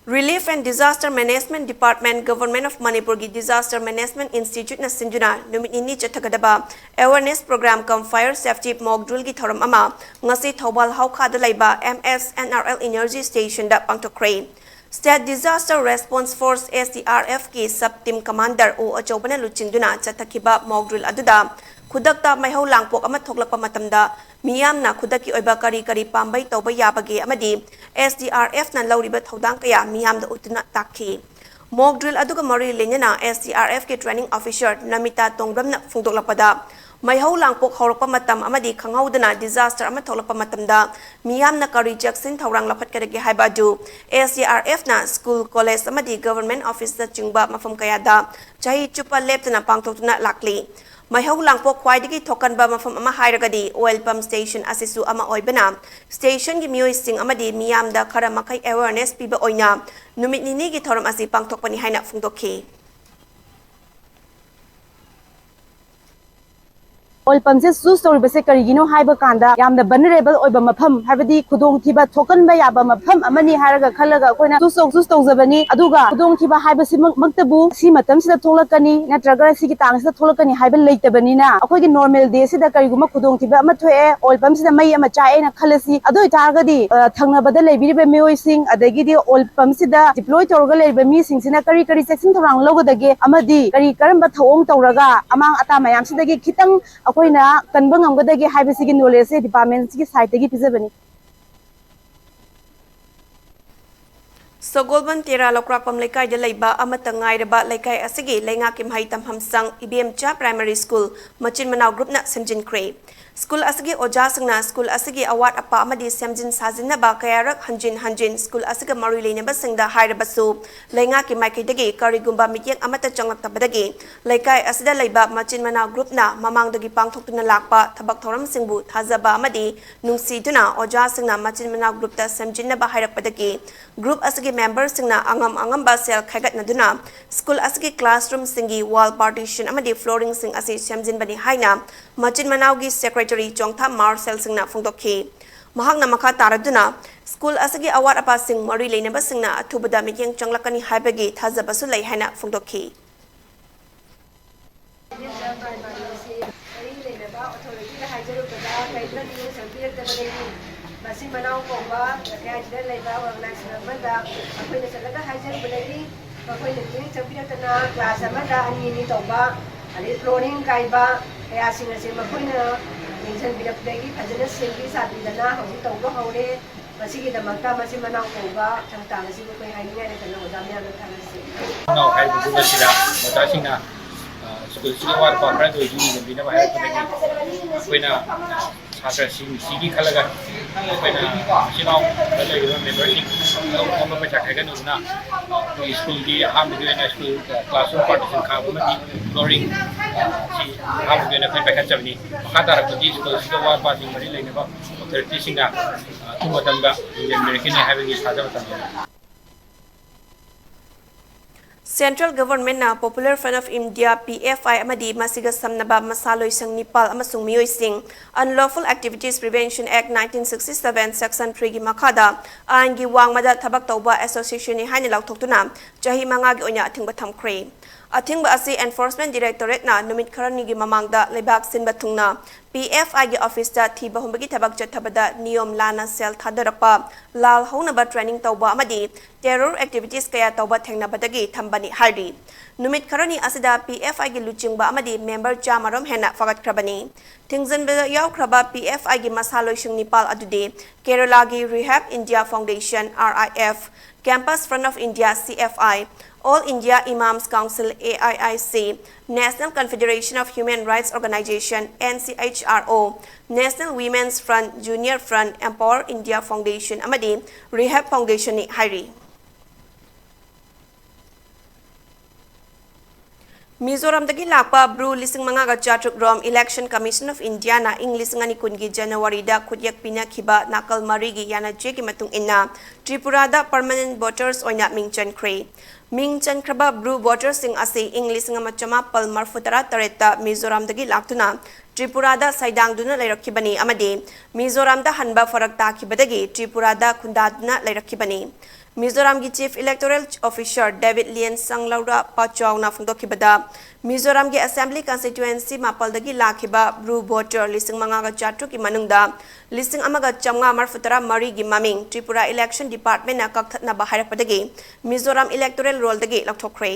Relief and Disaster Management Department, Government of ꯃꯅꯤꯄꯨꯔꯒꯤ Disaster Management Instituteꯅ ꯁꯤꯟꯗꯨꯅ ꯅꯨꯃꯤꯠ ꯅꯤꯅꯤ ꯆꯠꯊꯒꯗꯕ awareness program cum fire safety mock drillꯒꯤ ꯊꯧꯔꯝ ꯑꯃ ꯉꯁꯤ ꯊꯧꯕꯥꯜ ꯍꯧꯈꯥꯗ ꯂꯩꯕ M S N R L Energy Stationꯗ ꯄꯥꯡꯊꯣꯛꯈ꯭ꯔꯦ꯫ State Disaster Response Force, S D R Fꯀꯤ sub team commander ꯎ ꯑꯆꯧꯕꯅ ꯂꯨꯆꯤꯡꯗꯨꯅ ꯆꯠꯊꯈꯤꯕ mock drill ꯑꯗꯨꯗ ꯈꯨꯗꯛꯇ ꯃꯩꯍꯧ ꯂꯥꯡꯄꯣꯛ ꯑꯃ ꯊꯣꯛꯂꯛꯄ ꯃꯇꯝꯗ ꯃꯤꯌꯥꯝꯅ ꯈꯨꯗꯛꯀꯤ ꯑꯣꯏꯕ ꯀꯔꯤ ꯀꯔꯤ ꯄꯥꯝꯕꯩ ꯇꯧꯕ ꯌꯥꯕꯒꯦ ꯑꯃꯗꯤ S D R Fꯅ ꯂꯧꯔꯤꯕ ꯊꯧꯗꯥꯡ ꯀꯌꯥ ꯃꯤꯌꯥꯝꯗ ꯎꯠꯇꯨꯅ ꯇꯥꯛꯈꯤ꯫ Mock drill ꯑꯗꯨꯒ ꯃꯔꯤ ꯂꯩꯅꯅ S D R Fꯀꯤ training officer Namita ꯇꯣꯡꯕ꯭ꯔꯝꯅ ꯐꯣꯡꯗꯣꯛꯂꯛꯄꯗ, ꯃꯩꯍꯧ ꯂꯥꯡꯄꯣꯛ ꯍꯧꯔꯛꯄ ꯃꯇꯝ ꯑꯃꯗꯤ ꯈꯪꯍꯧꯗꯅ disaster ꯑꯃ ꯊꯣꯛꯂꯛꯄ ꯃꯇꯝꯗ ꯃꯤꯌꯥꯝꯅ ꯀꯔꯤ ꯆꯦꯛꯁꯤꯟ ꯊꯧꯔꯥꯡ ꯂꯧꯈꯠꯀꯗꯒꯦ ꯍꯥꯏꯕ ꯑꯗꯨ S D R Fꯅ school, college ꯑꯃꯗꯤ government officeꯅꯆꯤꯡꯕ ꯃꯐꯝ ꯀꯌꯥꯗ ꯆꯍꯤ ꯆꯨꯞꯄ ꯂꯦꯞꯇꯅ ꯄꯥꯡꯊꯣꯛꯇꯨꯅ ꯂꯥꯛꯂꯤ꯫ ꯃꯩꯍꯧ ꯂꯥꯡꯄꯣꯛ ꯈ꯭ꯋꯥꯏꯗꯒꯤ ꯊꯣꯛꯀꯟꯕ ꯃꯐꯝ ꯑꯃ ꯍꯥꯏꯔꯒꯗꯤ oil pump station ꯑꯁꯤꯁꯨ ꯑꯃ ꯑꯣꯏꯕꯅ, stationꯒꯤ ꯃꯤꯑꯣꯏꯁꯤꯡ ꯑꯃꯗꯤ ꯃꯤꯌꯥꯝꯗ ꯈꯔ ꯃꯈꯩ awareness ꯄꯤꯕ ꯑꯣꯏꯅ ꯅꯨꯃꯤꯠ ꯅꯤꯅꯤꯒꯤ ꯊꯧꯔꯝ ꯑꯁꯤ ꯄꯥꯡꯊꯣꯛꯄꯅꯤ ꯍꯥꯏꯅ ꯐꯣꯡꯗꯣꯛꯈꯤ꯫ Oil pumpꯁꯦ choose ꯇꯧꯔꯤꯕꯁꯦ ꯀꯔꯤꯒꯤꯅꯣ ꯍꯥꯏꯕ ꯀꯥꯟꯗ, ꯌꯥꯝꯅ vulnerable ꯑꯣꯏꯕ ꯃꯐꯝ, ꯍꯥꯏꯕꯗꯤ ꯈꯨꯗꯣꯡꯊꯤꯕ ꯊꯣꯛꯍꯟꯕ ꯌꯥꯕ ꯃꯐꯝ ꯑꯃꯅꯤ ꯍꯥꯏꯔꯒ ꯈꯜꯂꯒ ꯑꯩꯈꯣꯏꯅ choose ꯇꯧ-, choose ꯇꯧꯖꯕꯅꯤ꯫ ꯑꯗꯨꯒ ꯈꯨꯗꯣꯡꯊꯤꯕ ꯍꯥꯏꯕꯁꯤꯃꯛꯇꯕꯨ ꯁꯤ ꯃꯇꯝꯁꯤꯗ ꯊꯣꯛꯂꯛꯀꯅꯤ ꯅꯠꯇ꯭ꯔꯒ ꯁꯤꯒꯤ ꯇꯥꯡꯁꯤꯗ ꯊꯣꯛꯂꯛꯀꯅꯤ ꯍꯥꯏꯕ ꯂꯩꯇꯕꯅꯤꯅ, ꯑꯩꯈꯣꯏꯒꯤ normal dayꯁꯤꯗ ꯀꯔꯤꯒꯨꯝꯕ ꯈꯨꯗꯣꯡꯊꯤꯕ ꯑꯃ ꯊꯣꯛꯑꯦ, oil pumpꯁꯤꯗ ꯃꯩ ꯑꯃ ꯆꯥꯛꯑꯦꯅ ꯈꯜꯂꯁꯤ꯫ ꯑꯗꯨ ꯑꯣꯏꯇꯥꯔꯒꯗꯤ, ꯑ, ꯊꯪꯅꯕꯗ ꯂꯩꯕꯤꯔꯤꯕ ꯃꯤꯑꯣꯏꯁꯤꯡ, ꯑꯗꯒꯤꯗꯤ oil pumpꯁꯤꯗ deploy ꯇꯧꯔꯒ ꯂꯩꯔꯤꯕ ꯃꯤꯁꯤꯡꯁꯤꯅ ꯀꯔꯤ ꯀꯔꯤ ꯆꯦꯛꯁꯤꯟ ꯊꯧꯔꯥꯡ ꯂꯧꯒꯗꯒꯦ ꯑꯃꯗꯤ ꯀꯔꯤ ꯀꯔꯝꯕ ꯊꯧꯑꯣꯡ ꯇꯧꯔꯒ ꯑꯃꯥꯡ ꯑꯇꯥ ꯃꯌꯥꯝꯁꯤꯗꯒꯤ ꯈꯤꯇꯪ ꯑꯩꯈꯣꯏꯅ ꯀꯟꯕ ꯉꯝꯒꯗꯒꯦ ꯍꯥꯏꯕꯁꯤꯒꯤ knowledgeꯁꯦ departmentꯁꯤꯒꯤ sideꯇꯒꯤ ꯄꯤꯖꯕꯅꯤ꯫ ꯁꯒꯣꯜꯕꯟ ꯇꯦꯔꯥ ꯂꯧꯀ꯭ꯔꯥꯛꯄꯝ ꯂꯩꯀꯥꯏꯗ ꯂꯩꯕ ꯑꯃꯠꯇ ꯉꯥꯏꯔꯕ ꯂꯩꯀꯥꯏ ꯑꯁꯤꯒꯤ ꯂꯩꯉꯥꯛꯀꯤ ꯃꯍꯩ ꯇꯝꯐꯝ ꯁꯪ ꯏꯕꯦꯝꯆꯥ ꯄ꯭ꯔꯥꯏꯃꯔꯤ ꯁ꯭ꯀꯨꯜ ꯃꯆꯤꯟ ꯃꯅꯥꯎ ꯒ꯭ꯔꯨꯞꯅ ꯁꯦꯝꯖꯤꯟꯈ꯭ꯔꯦ꯫ ꯁ꯭ꯀꯨꯜ ꯑꯁꯤꯒꯤ ꯑꯣꯖꯥꯁꯤꯡꯅ ꯁ꯭ꯀꯨꯜ ꯑꯁꯤꯒꯤ ꯑꯋꯥꯠ ꯑꯄꯥ ꯑꯃꯗꯤ ꯁꯦꯝꯖꯤꯟ ꯁꯥꯖꯤꯟꯅꯕ ꯀꯌꯥꯔꯛ ꯍꯟꯖꯤꯟ ꯍꯟꯖꯤꯟ ꯁ꯭ꯀꯨꯜ ꯑꯁꯤꯒ ꯃꯔꯤ ꯂꯩꯅꯕꯁꯤꯡꯗ ꯍꯥꯏꯔꯕꯁꯨ, ꯂꯩꯉꯥꯛꯀꯤ ꯃꯥꯏꯀꯩꯗꯒꯤ ꯀꯔꯤꯒꯨꯝꯕ ꯃꯤꯠꯌꯦꯡ ꯑꯃꯠꯇ ꯆꯪꯂꯛꯇꯕꯗꯒꯤ ꯂꯩꯀꯥꯏ ꯑꯁꯤꯗ ꯂꯩꯕ ꯃꯆꯤꯟ ꯃꯅꯥꯎ ꯒ꯭ꯔꯨꯞꯅ ꯃꯃꯥꯡꯗꯒꯤ ꯄꯥꯡꯊꯣꯛꯇꯨꯅ ꯂꯥꯛꯄ ꯊꯕꯛ ꯊꯧꯔꯝꯁꯤꯡꯕꯨ ꯊꯥꯖꯕ ꯑꯃꯗꯤ ꯅꯨꯡꯁꯤꯗꯨꯅ ꯑꯣꯖꯥꯁꯤꯡꯅ ꯃꯆꯤꯟ ꯃꯅꯥꯎ ꯒ꯭ꯔꯨꯞꯇ ꯁꯦꯝꯖꯤꯟꯅꯕ ꯍꯥꯏꯔꯛꯄꯗꯒꯤ ꯒ꯭ꯔꯨꯞ ꯑꯁꯤꯒꯤ ꯃꯦꯝꯕꯔꯁꯤꯡꯅ ꯑꯉꯝ ꯑꯉꯝꯕ ꯁꯦꯜ ꯈꯥꯏꯒꯠꯅꯗꯨꯅ ꯁ꯭ꯀꯨꯜ ꯑꯁꯤꯒꯤ ꯀ꯭ꯂꯥꯁꯔꯨꯝꯁꯤꯡꯒꯤ ꯋꯥꯜ ꯄꯥꯔꯇꯤꯁꯟ ꯑꯃꯗꯤ ꯐ꯭ꯂꯣꯔꯤꯡꯁꯤꯡ ꯑꯁꯤ ꯁꯦꯝꯖꯤꯟꯕꯅꯤ ꯍꯥꯏꯅ ꯃꯆꯤꯟ ꯃꯅꯥꯎꯒꯤ ꯁꯦꯀ꯭ꯔꯦꯇꯔꯤ ꯆꯣꯡꯊꯥꯝ ꯃꯥꯔꯁꯦꯜꯁꯤꯡꯅ ꯐꯣꯡꯗꯣꯛꯈꯤ꯫ ꯃꯍꯥꯛꯅ ꯃꯈꯥ ꯇꯥꯔꯗꯨꯅ ꯁ꯭ꯀꯨꯜ ꯑꯁꯤꯒꯤ ꯑꯋꯥꯠ ꯑꯄꯥꯁꯤꯡ ꯃꯔꯤ ꯂꯩꯅꯕꯁꯤꯡꯅ ꯑꯊꯨꯕꯗ ꯃꯤꯠꯌꯦꯡ ꯆꯪꯂꯛꯀꯅꯤ ꯍꯥꯏꯕꯒꯤ ꯊꯥꯖꯕꯁꯨ ꯂꯩ ꯍꯥꯏꯅ ꯐꯣꯡꯗꯣꯛꯈꯤ꯫ ꯃꯔꯤ ꯂꯩꯅꯕ ꯑꯣꯊꯣꯔꯤꯇꯤꯗ ꯍꯥꯏꯖꯔꯨꯕꯗ ꯀꯔꯤꯝꯇ ꯃꯤꯠꯌꯦꯡ ꯆꯪꯕꯤꯔꯛꯇꯕꯗꯒꯤ ꯃꯆꯤꯟ ꯃꯅꯥꯎ ꯀꯧꯕ ꯂꯩꯀꯥꯏꯁꯤꯗ ꯂꯩꯕ ꯑꯣꯔꯒꯅꯥꯏꯖꯦꯁꯟ ꯑꯃꯗ ꯑꯩꯈꯣꯏꯅ ꯆꯠꯂꯒ ꯍꯥꯏꯖꯔꯨꯕꯗꯒꯤ ꯃꯈꯣꯏꯅ ꯃꯤꯠꯌꯦꯡ ꯆꯪꯕꯤꯔꯛꯇꯅ ꯀ꯭ꯂꯥꯁ ꯑꯃꯗ ꯑꯅꯤ ꯑꯅꯤ ꯇꯧꯕ, ꯑꯗꯩ ꯐ꯭ꯂꯣꯔꯤꯡ ꯀꯥꯏꯕ ꯀꯌꯥꯁꯤꯡ ꯑꯁꯦ ꯃꯈꯣꯏꯅ ꯌꯦꯡꯁꯤꯟꯕꯤꯔꯛꯄꯗꯒꯤ ꯐꯖꯅ ꯁꯦꯝꯕꯤ ꯁꯥꯕꯤꯗꯅ ꯍꯧꯖꯤꯛ ꯇꯧꯕ ꯍꯧꯔꯦ꯫ ꯃꯁꯤꯒꯤꯗꯃꯛꯇ ꯃꯆꯤꯟ ꯃꯅꯥꯎ ꯀꯧꯕ ꯊꯧꯗꯥꯡ ꯑꯁꯤꯕꯨ ꯑꯩꯈꯣꯏ ꯍꯥꯏꯅꯤꯡꯉꯥꯏ ꯂꯩꯇꯅ ꯑꯣꯖꯥ ꯃꯌꯥꯝꯗ ꯊꯥꯒꯠꯆꯔꯤ꯫ ꯃꯅꯥꯎ ꯍꯥꯏꯔꯤꯕꯗꯨ ꯃꯁꯤꯗ ꯑꯣꯖꯥꯁꯤꯡꯅ, ꯑ, ꯁ꯭ꯀꯨꯜꯁꯤꯒꯤ ꯑꯋꯥꯠ ꯑꯄꯥ ꯈꯔꯗꯨ ꯌꯦꯡꯁꯤꯟꯕꯤꯅꯕ ꯍꯥꯏꯔꯛꯄꯗꯒꯤ ꯑꯩꯈꯣꯏꯅ ꯁꯥꯇ꯭ꯔꯁꯤꯡꯁꯤꯒꯤ ꯈꯜꯂꯒ ꯑꯩꯈꯣꯏꯅ ꯃꯆꯤꯟ ꯃꯅꯥꯎꯗ ꯂꯩꯔꯤꯕ ꯃꯦꯝꯕꯔꯁꯤꯡ ꯑꯉꯝꯕ ꯄꯩꯁꯥ ꯈꯥꯏꯒꯠꯅꯗꯨꯅ ꯑꯩꯈꯣꯏꯒꯤ ꯁ꯭ꯀꯨꯜꯒꯤ ꯑꯍꯥꯟꯕꯒꯤ ꯑꯣꯏꯅ ꯁ꯭ꯀꯨꯜ ꯀ꯭ꯂꯥꯁꯔꯨꯝ ꯄꯥꯔꯇꯤꯁꯟ ꯈꯥꯕ ꯑꯃꯗꯤ ꯐ꯭ꯂꯣꯔꯤꯡ, ꯑ, ꯁꯤ ꯑꯍꯥꯟꯕꯒꯤ ꯑꯣꯏꯅ ꯑꯩꯈꯣꯏ ꯄꯥꯏꯈꯠꯆꯕꯅꯤ꯫ ꯃꯈꯥ ꯇꯥꯔꯛꯄꯗꯤ ꯁ꯭ꯀꯨꯜꯁꯤꯗ ꯑꯋꯥꯠ ꯑꯄꯥꯁꯤꯡ ꯃꯔꯤ ꯂꯩꯅꯕ ꯑꯣꯊꯣꯔꯤꯇꯤꯁꯤꯡꯅ, ꯑ, ꯑꯊꯨꯕ ꯃꯇꯝꯗ ꯌꯦꯡꯁꯤꯟꯕꯤꯔꯛꯀꯅꯤ ꯍꯥꯏꯕꯒꯤ ꯊꯥꯖꯕ ꯊꯝꯖꯔꯤ꯫ Central Government ꯅ Popular Front of India, P F I, ꯑꯃꯗꯤ ꯃꯁꯤꯒ ꯁꯝꯅꯕ ꯃꯁꯥ ꯂꯣꯏꯁꯪ ꯅꯤꯄꯥꯜ ꯑꯃꯁꯨꯡ ꯃꯤꯑꯣꯏꯁꯤꯡ Unlawful Activities Prevention Act nineteen sixty seven Section three ꯒꯤ ꯃꯈꯥꯗ ꯑꯥꯏꯟꯒꯤ ꯋꯥꯡꯃꯗ ꯊꯕꯛ ꯇꯧꯕ association ꯅꯤ ꯍꯥꯏꯅ ꯂꯥꯎꯊꯣꯛꯇꯨꯅ ꯆꯍꯤ ꯃꯉꯥꯒꯤ ꯑꯣꯏꯅ ꯑꯊꯤꯡꯕ ꯊꯝꯈ꯭ꯔꯦ꯫ ꯑꯊꯤꯡꯕ ꯑꯁꯤ Enforcement Directorate-ꯅ ꯅꯨꯃꯤꯠ ꯈꯔꯅꯤꯒꯤ ꯃꯃꯥꯡꯗ ꯂꯩꯕꯥꯛ ꯁꯤꯟꯕ ꯊꯨꯡꯅ P F I-ꯒꯤ office-ꯇ ꯊꯤꯕ ꯍꯨꯝꯕꯒꯤ ꯊꯕꯛ ꯆꯠꯊꯕꯗ ꯅꯤꯌꯣꯝ ꯂꯥꯟꯅ ꯁꯦꯜ ꯊꯥꯗꯔꯛꯄ ꯂꯥꯜꯍꯧꯅꯕ training ꯇꯧꯕ ꯑꯃꯗꯤ terror activities ꯀꯌꯥ ꯇꯧꯕ ꯊꯦꯡꯅꯕꯗꯒꯤ ꯊꯝꯕꯅꯤ ꯍꯥꯏꯔꯤ꯫ ꯅꯨꯃꯤꯠ ꯈꯔꯅꯤ ꯑꯁꯤꯗ P F I-ꯒꯤ ꯂꯨꯆꯤꯡꯕ ꯑꯃꯗꯤ member ꯆꯥꯃꯔꯣꯝ ꯍꯦꯟꯅ ꯐꯒꯠꯈ꯭ꯔꯕꯅꯤ꯫ ꯊꯤꯡꯖꯤꯟꯕꯗ ꯌꯥꯎꯈ꯭ꯔꯕ P F I-ꯒꯤ ꯃꯁꯥꯂꯣꯏꯁꯤꯡ ꯅꯤꯄꯥꯜ ꯑꯗꯨꯗꯤ ꯀꯦꯔꯂꯥꯒꯤ Rehab India Foundation, R I F, Campus Front of India, C F I, All India Imams Council, A I I C, National Confederation of Human Rights Organization, N C H R O, National Women's Front, Junior Front, Empower India Foundation ꯑꯃꯗꯤ Rehab Foundation-ꯅꯤ ꯍꯥꯏꯔꯤ꯫ ꯃꯤꯖꯣꯔꯥꯝꯗꯒꯤ ꯂꯥꯛꯄ ꯕ꯭ꯔꯨ ꯂꯤꯁꯤꯡ ꯃꯉꯥꯒ ꯆꯥꯇ꯭ꯔꯨꯛ ꯔꯣꯝ Election Commission of India-ꯅ ꯏꯪ ꯂꯤꯁꯤꯡ ꯑꯅꯤ ꯀꯨꯟꯒꯤ ꯖꯅꯋꯥꯔꯤꯗ ꯈꯨꯠꯌꯦꯛ ꯄꯤꯅꯈꯤꯕ ꯅꯥꯀꯜ ꯃꯔꯤꯒꯤ ꯌꯥꯅꯆꯦꯒꯤ ꯃꯇꯨꯡ ꯏꯟꯅ ꯇ꯭ꯔꯤꯄꯨꯔꯥꯗ permanent voters ꯑꯣꯏꯅ ꯃꯤꯡ ꯆꯟꯈ꯭ꯔꯦ꯫ ꯃꯤꯡ ꯆꯟꯈ꯭ꯔꯕ ꯕ꯭ꯔꯨ votersꯁꯤꯡ ꯑꯁꯤ ꯏꯪ ꯂꯤꯁꯤꯡ ꯑꯃ ꯆꯃꯥꯄꯜ ꯃꯔꯐꯨ ꯇꯔꯥ ꯇꯔꯦꯠꯇ ꯃꯤꯖꯣꯔꯥꯝꯗꯒꯤ ꯂꯥꯛꯇꯨꯅ ꯇ꯭ꯔꯤꯄꯨꯔꯥꯗ ꯁꯩꯗꯥꯡꯗꯨꯅ ꯂꯩꯔꯛꯈꯤꯕꯅꯤ ꯑꯃꯗꯤ ꯃꯤꯖꯣꯔꯥꯝꯗ ꯍꯟꯕ ꯐꯔꯛ ꯇꯥꯈꯤꯕꯗꯒꯤ ꯇ꯭ꯔꯤꯄꯨꯔꯥꯗ ꯈꯨꯟꯗꯥꯗꯨꯅ ꯂꯩꯔꯛꯈꯤꯕꯅꯤ꯫ ꯃꯤꯖꯣꯔꯥꯝꯒꯤ Chief Electoral Officer David Liensanglaura Pachaoꯅ ꯐꯣꯡꯗꯣꯛꯈꯤꯕꯗ, ꯃꯤꯖꯣꯔꯥꯝꯒꯤ Assembly Constituency ꯃꯥꯄꯜꯗꯒꯤ ꯂꯥꯛꯈꯤꯕ ꯕ꯭ꯔꯨ voter ꯂꯤꯁꯤꯡ ꯃꯉꯥꯒ ꯆꯥꯇ꯭ꯔꯨꯛꯀꯤ ꯃꯅꯨꯡꯗ ꯂꯤꯁꯤꯡ ꯑꯃꯒ ꯆꯥꯃꯉꯥ ꯃꯔꯐꯨ ꯇꯔꯥ ꯃꯔꯤꯒꯤ ꯃꯃꯤꯡ Tripura Election Department-ꯅ ꯀꯛꯊꯠꯅꯕ ꯍꯥꯏꯔꯛꯄꯗꯒꯤ Mizoram electoral roll-ꯗꯒꯤ ꯂꯧꯊꯣꯛꯈ꯭ꯔꯦ꯫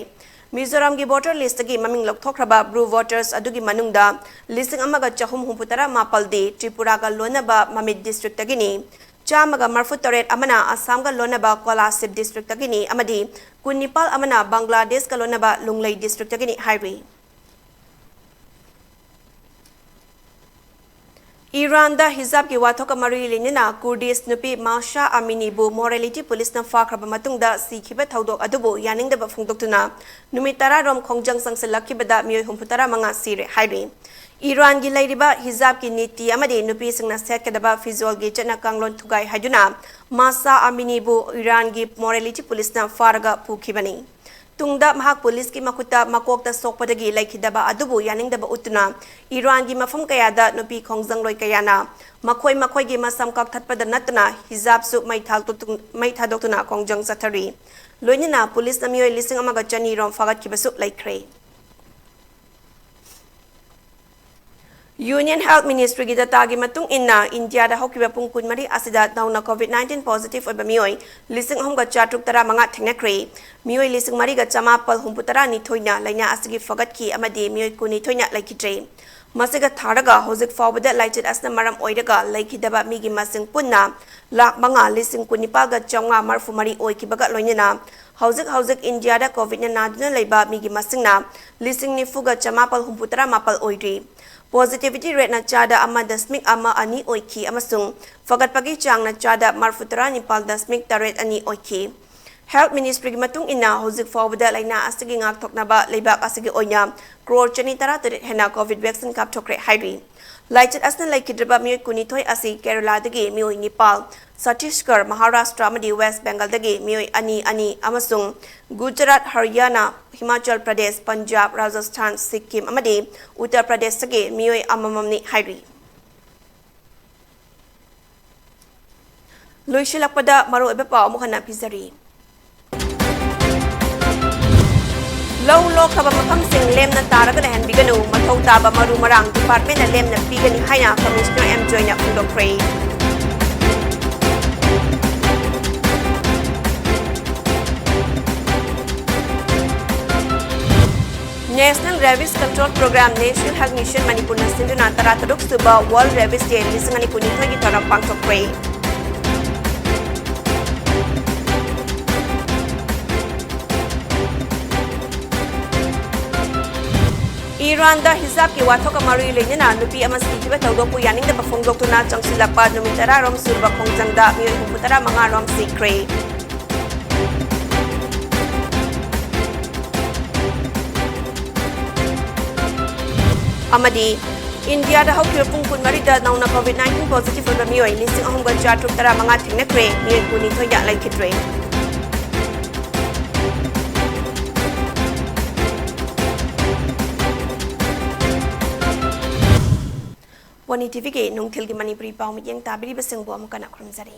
ꯃꯤꯖꯣꯔꯥꯝꯒꯤ voter list-ꯇꯒꯤ ꯃꯃꯤꯡ ꯂꯧꯊꯣꯛꯈ꯭ꯔꯕ ꯕ꯭ꯔꯨ voters ꯑꯗꯨꯒꯤ ꯃꯅꯨꯡꯗ ꯂꯤꯁꯤꯡ ꯑꯃꯒ ꯆꯍꯨꯝ ꯍꯨꯝꯐꯨ ꯇꯔꯥ ꯃꯥꯄꯜꯗꯤ ꯇ꯭ꯔꯤꯄꯨꯔꯥꯒ ꯂꯣꯟꯅꯕ ꯃꯃꯤꯠ district-ꯇꯒꯤꯅꯤ꯫ ꯆꯥꯝꯃꯒ ꯃꯔꯐꯨ ꯇꯔꯦꯠ ꯑꯃꯅ ꯑꯁꯥꯝꯒ ꯂꯣꯟꯅꯕ ꯀꯣꯂꯥꯁꯤꯕ district-ꯇꯒꯤꯅꯤ ꯑꯃꯗꯤ ꯀꯨꯟꯅꯤꯄꯥꯜ ꯑꯃꯅ ꯕꯪꯒ꯭ꯂꯥꯗꯦꯁꯀ ꯂꯣꯟꯅꯕ ꯂꯨꯡꯂꯩ district-ꯇꯒꯤꯅꯤ ꯍꯥꯏꯔꯤ꯫ ꯏꯔꯥꯟꯗ ꯍꯤꯖꯥꯕꯀꯤ ꯋꯥꯊꯣꯛꯀ ꯃꯔꯤ ꯂꯩꯅꯅ ꯀꯨꯔꯗꯤꯁ ꯅꯨꯄꯤ ꯃꯥꯁꯥ ꯑꯃꯤꯅꯤꯕꯨ morality police-ꯅ ꯐꯥꯈ꯭ꯔꯕ ꯃꯇꯨꯡꯗ ꯁꯤꯈꯤꯕ ꯊꯧꯗꯣꯛ ꯑꯗꯨꯕꯨ ꯌꯥꯅꯤꯡꯗꯕ ꯐꯣꯡꯗꯣꯛꯇꯨꯅ ꯅꯨꯃꯤꯠ ꯇꯔꯥ ꯔꯣꯝ ꯈꯣꯡꯖꯪ ꯆꯪꯁꯤꯜꯂꯛꯈꯤꯕꯗ ꯃꯤꯑꯣꯏ ꯍꯨꯝꯐꯨ ꯇꯔꯥ ꯃꯉꯥ ꯁꯤꯔꯦ ꯍꯥꯏꯔꯤ꯫ ꯏꯔꯥꯟꯒꯤ ꯂꯩꯔꯤꯕ ꯍꯤꯖꯥꯕꯀꯤ ꯅꯤꯇꯤ ꯑꯃꯗꯤ ꯅꯨꯄꯤꯁꯤꯡꯅ ꯁꯦꯠꯀꯗꯕ ꯐꯤꯖꯣꯜꯒꯤ ꯆꯠꯅ ꯀꯥꯡꯂꯣꯟ ꯊꯨꯒꯥꯏ ꯍꯥꯏꯗꯨꯅ ꯃꯥꯁꯥ ꯑꯃꯤꯅꯤꯕꯨ ꯏꯔꯥꯟꯒꯤ morality police-ꯅ ꯐꯥꯔꯒ ꯄꯨꯈꯤꯕꯅꯤ꯫ ꯇꯨꯡꯗ ꯃꯍꯥꯛ ꯄꯨꯂꯤꯁꯀꯤ ꯃꯈꯨꯠꯇ ꯃꯀꯣꯛꯇ ꯁꯣꯛꯄꯗꯒꯤ ꯂꯩꯈꯤꯗꯕ ꯑꯗꯨꯕꯨ ꯌꯥꯅꯤꯡꯗꯕ ꯎꯠꯇꯨꯅ ꯏꯔꯥꯟꯒꯤ ꯃꯐꯝ ꯀꯌꯥꯗ ꯅꯨꯄꯤ ꯈꯣꯡꯖꯪꯂꯣꯏ ꯀꯌꯥꯅ ꯃꯈꯣꯏ ꯃꯈꯣꯏꯒꯤ ꯃꯁꯝ ꯀꯛꯊꯠꯄꯗ ꯅꯠꯇꯅ ꯍꯤꯖꯥꯕꯁꯨ ꯃꯩ ꯊꯥꯗꯣꯛꯇꯨ-, ꯃꯩ ꯊꯥꯗꯣꯛꯇꯨꯅ ꯈꯣꯡꯖꯪ ꯆꯠꯊꯔꯤ꯫ ꯂꯣꯏꯅꯅ ꯄꯨꯂꯤꯁꯅ ꯃꯤꯑꯣꯏ ꯂꯤꯁꯤꯡ ꯑꯃꯒ ꯆꯅꯤ ꯔꯣꯝ ꯐꯥꯒꯠꯈꯤꯕꯁꯨ ꯂꯩꯈ꯭ꯔꯦ꯫ Union Health Ministry ꯒꯤ data ꯒꯤ ꯃꯇꯨꯡ ꯏꯟꯅ, ꯏꯟꯗꯤꯌꯥꯗ ꯍꯧꯈꯤꯕ ꯄꯨꯡ ꯀꯨꯟꯃꯔꯤ ꯑꯁꯤꯗ ꯅꯧꯅ COVID nineteen positive ꯑꯣꯏꯕ ꯃꯤꯑꯣꯏ ꯂꯤꯁꯤꯡ ꯑꯍꯨꯝꯒ ꯆꯥꯇ꯭ꯔꯨꯛ ꯇꯔꯥꯃꯉꯥ ꯊꯦꯡꯅꯈ꯭ꯔꯦ꯫ ꯃꯤꯑꯣꯏ ꯂꯤꯁꯤꯡ ꯃꯔꯤꯒ ꯆꯃꯥꯄꯜ ꯍꯨꯝꯐꯨꯇꯔꯥ ꯅꯤꯊꯣꯏꯅ ꯂꯥꯏꯅꯥ ꯑꯁꯤꯒꯤ ꯐꯒꯠꯈꯤ ꯑꯃꯗꯤ ꯃꯤꯑꯣꯏ ꯀꯨꯟꯅꯤꯊꯣꯏꯅ ꯂꯩꯈꯤꯗ꯭ꯔꯦ꯫ ꯃꯁꯤꯒ ꯊꯥꯔꯒ ꯍꯧꯖꯤꯛ ꯐꯥꯎꯕꯗ ꯂꯥꯏꯆꯠ ꯑꯁꯤꯅ ꯃꯔꯝ ꯑꯣꯏꯔꯒ ꯂꯩꯈꯤꯗꯕ ꯃꯤꯒꯤ ꯃꯁꯤꯡ ꯄꯨꯟꯅ ꯂꯥꯈ ꯃꯉꯥ ꯂꯤꯁꯤꯡ ꯀꯨꯟꯅꯤꯄꯥꯜꯒ ꯆꯥꯝꯃꯉꯥ ꯃꯔꯤꯐꯨ ꯃꯔꯤ ꯑꯣꯏꯈꯤꯕꯒ ꯂꯣꯏꯅꯅ ꯍꯧꯖꯤꯛ ꯍꯧꯖꯤꯛ ꯏꯟꯗꯤꯌꯥꯗ COVID ꯅ ꯅꯥꯗꯨꯅ ꯂꯩꯕ ꯃꯤꯒꯤ ꯃꯁꯤꯡꯅ ꯂꯤꯁꯤꯡ ꯅꯤꯐꯨꯒ ꯆꯃꯥꯄꯜ ꯍꯨꯝꯐꯨꯇꯔꯥ ꯃꯥꯄꯜ ꯑꯣꯏꯔꯤ꯫ Positivity rate ꯅ ꯆꯥꯗ ꯑꯃ ꯗꯁꯃꯤꯛ ꯑꯃ ꯑꯅꯤ ꯑꯣꯏꯈꯤ ꯑꯃꯁꯨꯡ ꯐꯒꯠꯄꯒꯤ ꯆꯥꯡꯅ ꯆꯥꯗ ꯃꯔꯤꯐꯨꯇꯔꯥ ꯅꯤꯄꯥꯜ ꯗꯁꯃꯤꯛ ꯇꯔꯦꯠ ꯑꯅꯤ ꯑꯣꯏꯈꯤ꯫ Health Ministry ꯒꯤ ꯃꯇꯨꯡ ꯏꯟꯅ, ꯍꯧꯖꯤꯛ ꯐꯥꯎꯕꯗ ꯂꯥꯏꯅꯥ ꯑꯁꯤꯒꯤ ꯉꯥꯛꯊꯣꯛꯅꯕ ꯂꯩꯕꯥꯛ ꯑꯁꯤꯒꯤ ꯑꯣꯏꯅ ꯀ꯭ꯔꯣꯔ ꯆꯅꯤ ꯇꯔꯥꯇꯔꯦꯠ ꯍꯦꯟꯅ COVID vaccine ꯀꯥꯞꯊꯣꯛꯈ꯭ꯔꯦ ꯍꯥꯏꯔꯤ꯫ ꯂꯥꯏꯆꯠ ꯑꯁꯤꯅ ꯂꯩꯈꯤꯗ꯭ꯔꯕ ꯃꯤꯑꯣꯏ ꯀꯨꯟꯅꯤꯊꯣꯏ ꯑꯁꯤ ꯀꯦꯔꯂꯥꯗꯒꯤ ꯃꯤꯑꯣꯏ ꯅꯤꯄꯥꯜ, ꯆꯇꯤꯁꯒꯔ, ꯃꯍꯥꯔꯥꯁꯇ꯭ꯔ ꯑꯃꯗꯤ ꯋꯦꯁ ꯕꯦꯡꯒꯜꯗꯒꯤ ꯃꯤꯑꯣꯏ ꯑꯅꯤ ꯑꯅꯤ ꯑꯃꯁꯨꯡ ꯒꯨꯖꯔꯥꯠ, ꯍꯔꯤꯌꯥꯅꯥ, ꯍꯤꯃꯥꯆꯜ ꯄ꯭ꯔꯗꯦꯁ, ꯄꯟꯖꯥꯕ, ꯔꯥꯖꯁꯊꯥꯟ, ꯁꯤꯛꯀꯤꯝ ꯑꯃꯗꯤ ꯎꯠꯇꯔ ꯄ꯭ꯔꯗꯦꯁꯇꯒꯤ ꯃꯤꯑꯣꯏ ꯑꯃꯃꯝꯅꯤ ꯍꯥꯏꯔꯤ꯫ ꯂꯣꯏꯁꯤꯜꯂꯛꯄꯗ ꯃꯔꯨꯑꯣꯏꯕ ꯄꯥꯎ ꯑꯃꯨꯛ ꯍꯟꯅ ꯄꯤꯖꯔꯤ꯫ ꯂꯧ ꯂꯣꯛꯈ꯭ꯔꯕ ꯃꯐꯝꯁꯤꯡ ꯂꯦꯝꯅ ꯇꯥꯔꯒ ꯂꯩꯍꯟꯕꯤꯒꯅꯨ, ꯃꯊꯧ ꯇꯥꯕ ꯃꯔꯨ ꯃꯔꯥꯡ department ꯅ ꯂꯦꯝꯅ ꯄꯤꯒꯅꯤ ꯍꯥꯏꯅ Commissioner ꯑꯦꯝ ꯖꯣꯏꯅ ꯐꯣꯡꯗꯣꯛꯈ꯭ꯔꯦ꯫ National Rabies Control Program, National Health Mission ꯃꯅꯤꯄꯨꯔꯅ ꯁꯤꯟꯗꯨꯅ ꯇꯔꯥꯇꯔꯨꯛ ꯁꯨꯕ World Rabies Day ꯂꯤꯁꯤꯡ ꯑꯅꯤ ꯀꯨꯟꯅꯤꯊꯣꯏꯒꯤ ꯊꯧꯔꯝ ꯄꯥꯡꯊꯣꯛꯈ꯭ꯔꯦ꯫ ꯏꯔꯥꯟꯗ ꯍꯤꯖꯥꯕꯀꯤ ꯋꯥꯊꯣꯛꯀ ꯃꯔꯤ ꯂꯩꯅꯅ ꯅꯨꯄꯤ ꯑꯃ ꯁꯤꯈꯤꯕ ꯊꯧꯗꯣꯛꯄꯨ ꯌꯥꯅꯤꯡꯗꯕ ꯐꯣꯡꯗꯣꯛꯇꯨꯅ ꯆꯪꯁꯤꯜꯂꯛꯄ ꯅꯨꯃꯤꯠ ꯇꯔꯥꯔꯣꯝ ꯁꯨꯔꯕ ꯈꯣꯡꯖꯪꯗ ꯃꯤꯑꯣꯏ ꯍꯨꯝꯐꯨꯇꯔꯥ ꯃꯉꯥꯔꯣꯝ ꯁꯤꯈ꯭ꯔꯦ꯫ ꯑꯃꯗꯤ ꯏꯟꯗꯤꯌꯥꯗ ꯍꯧꯈꯤꯕ ꯄꯨꯡ ꯀꯨꯟꯃꯔꯤꯗ ꯅꯧꯅ COVID nineteen positive ꯑꯣꯏꯕ ꯃꯤꯑꯣꯏ ꯂꯤꯁꯤꯡ ꯑꯍꯨꯝꯒ ꯆꯥꯇ꯭ꯔꯨꯛ ꯇꯔꯥꯃꯉꯥ ꯊꯦꯡꯅꯈ꯭ꯔꯦ, ꯃꯤꯑꯣꯏ ꯀꯨꯟꯅꯤꯊꯣꯏꯗ ꯂꯩꯈꯤꯗ꯭ꯔꯦ꯫ ꯋꯥꯅꯤ ꯇꯤꯚꯤꯒꯤ ꯅꯨꯡꯊꯤꯜꯒꯤ ꯃꯅꯤꯄꯨꯔꯤ ꯄꯥꯎ ꯃꯤꯠꯌꯦꯡ ꯇꯥꯕꯤꯔꯤꯕꯁꯤꯡꯕꯨ ꯑꯃꯨꯛ ꯍꯟꯅ ꯈꯨꯔꯨꯝꯖꯔꯤ꯫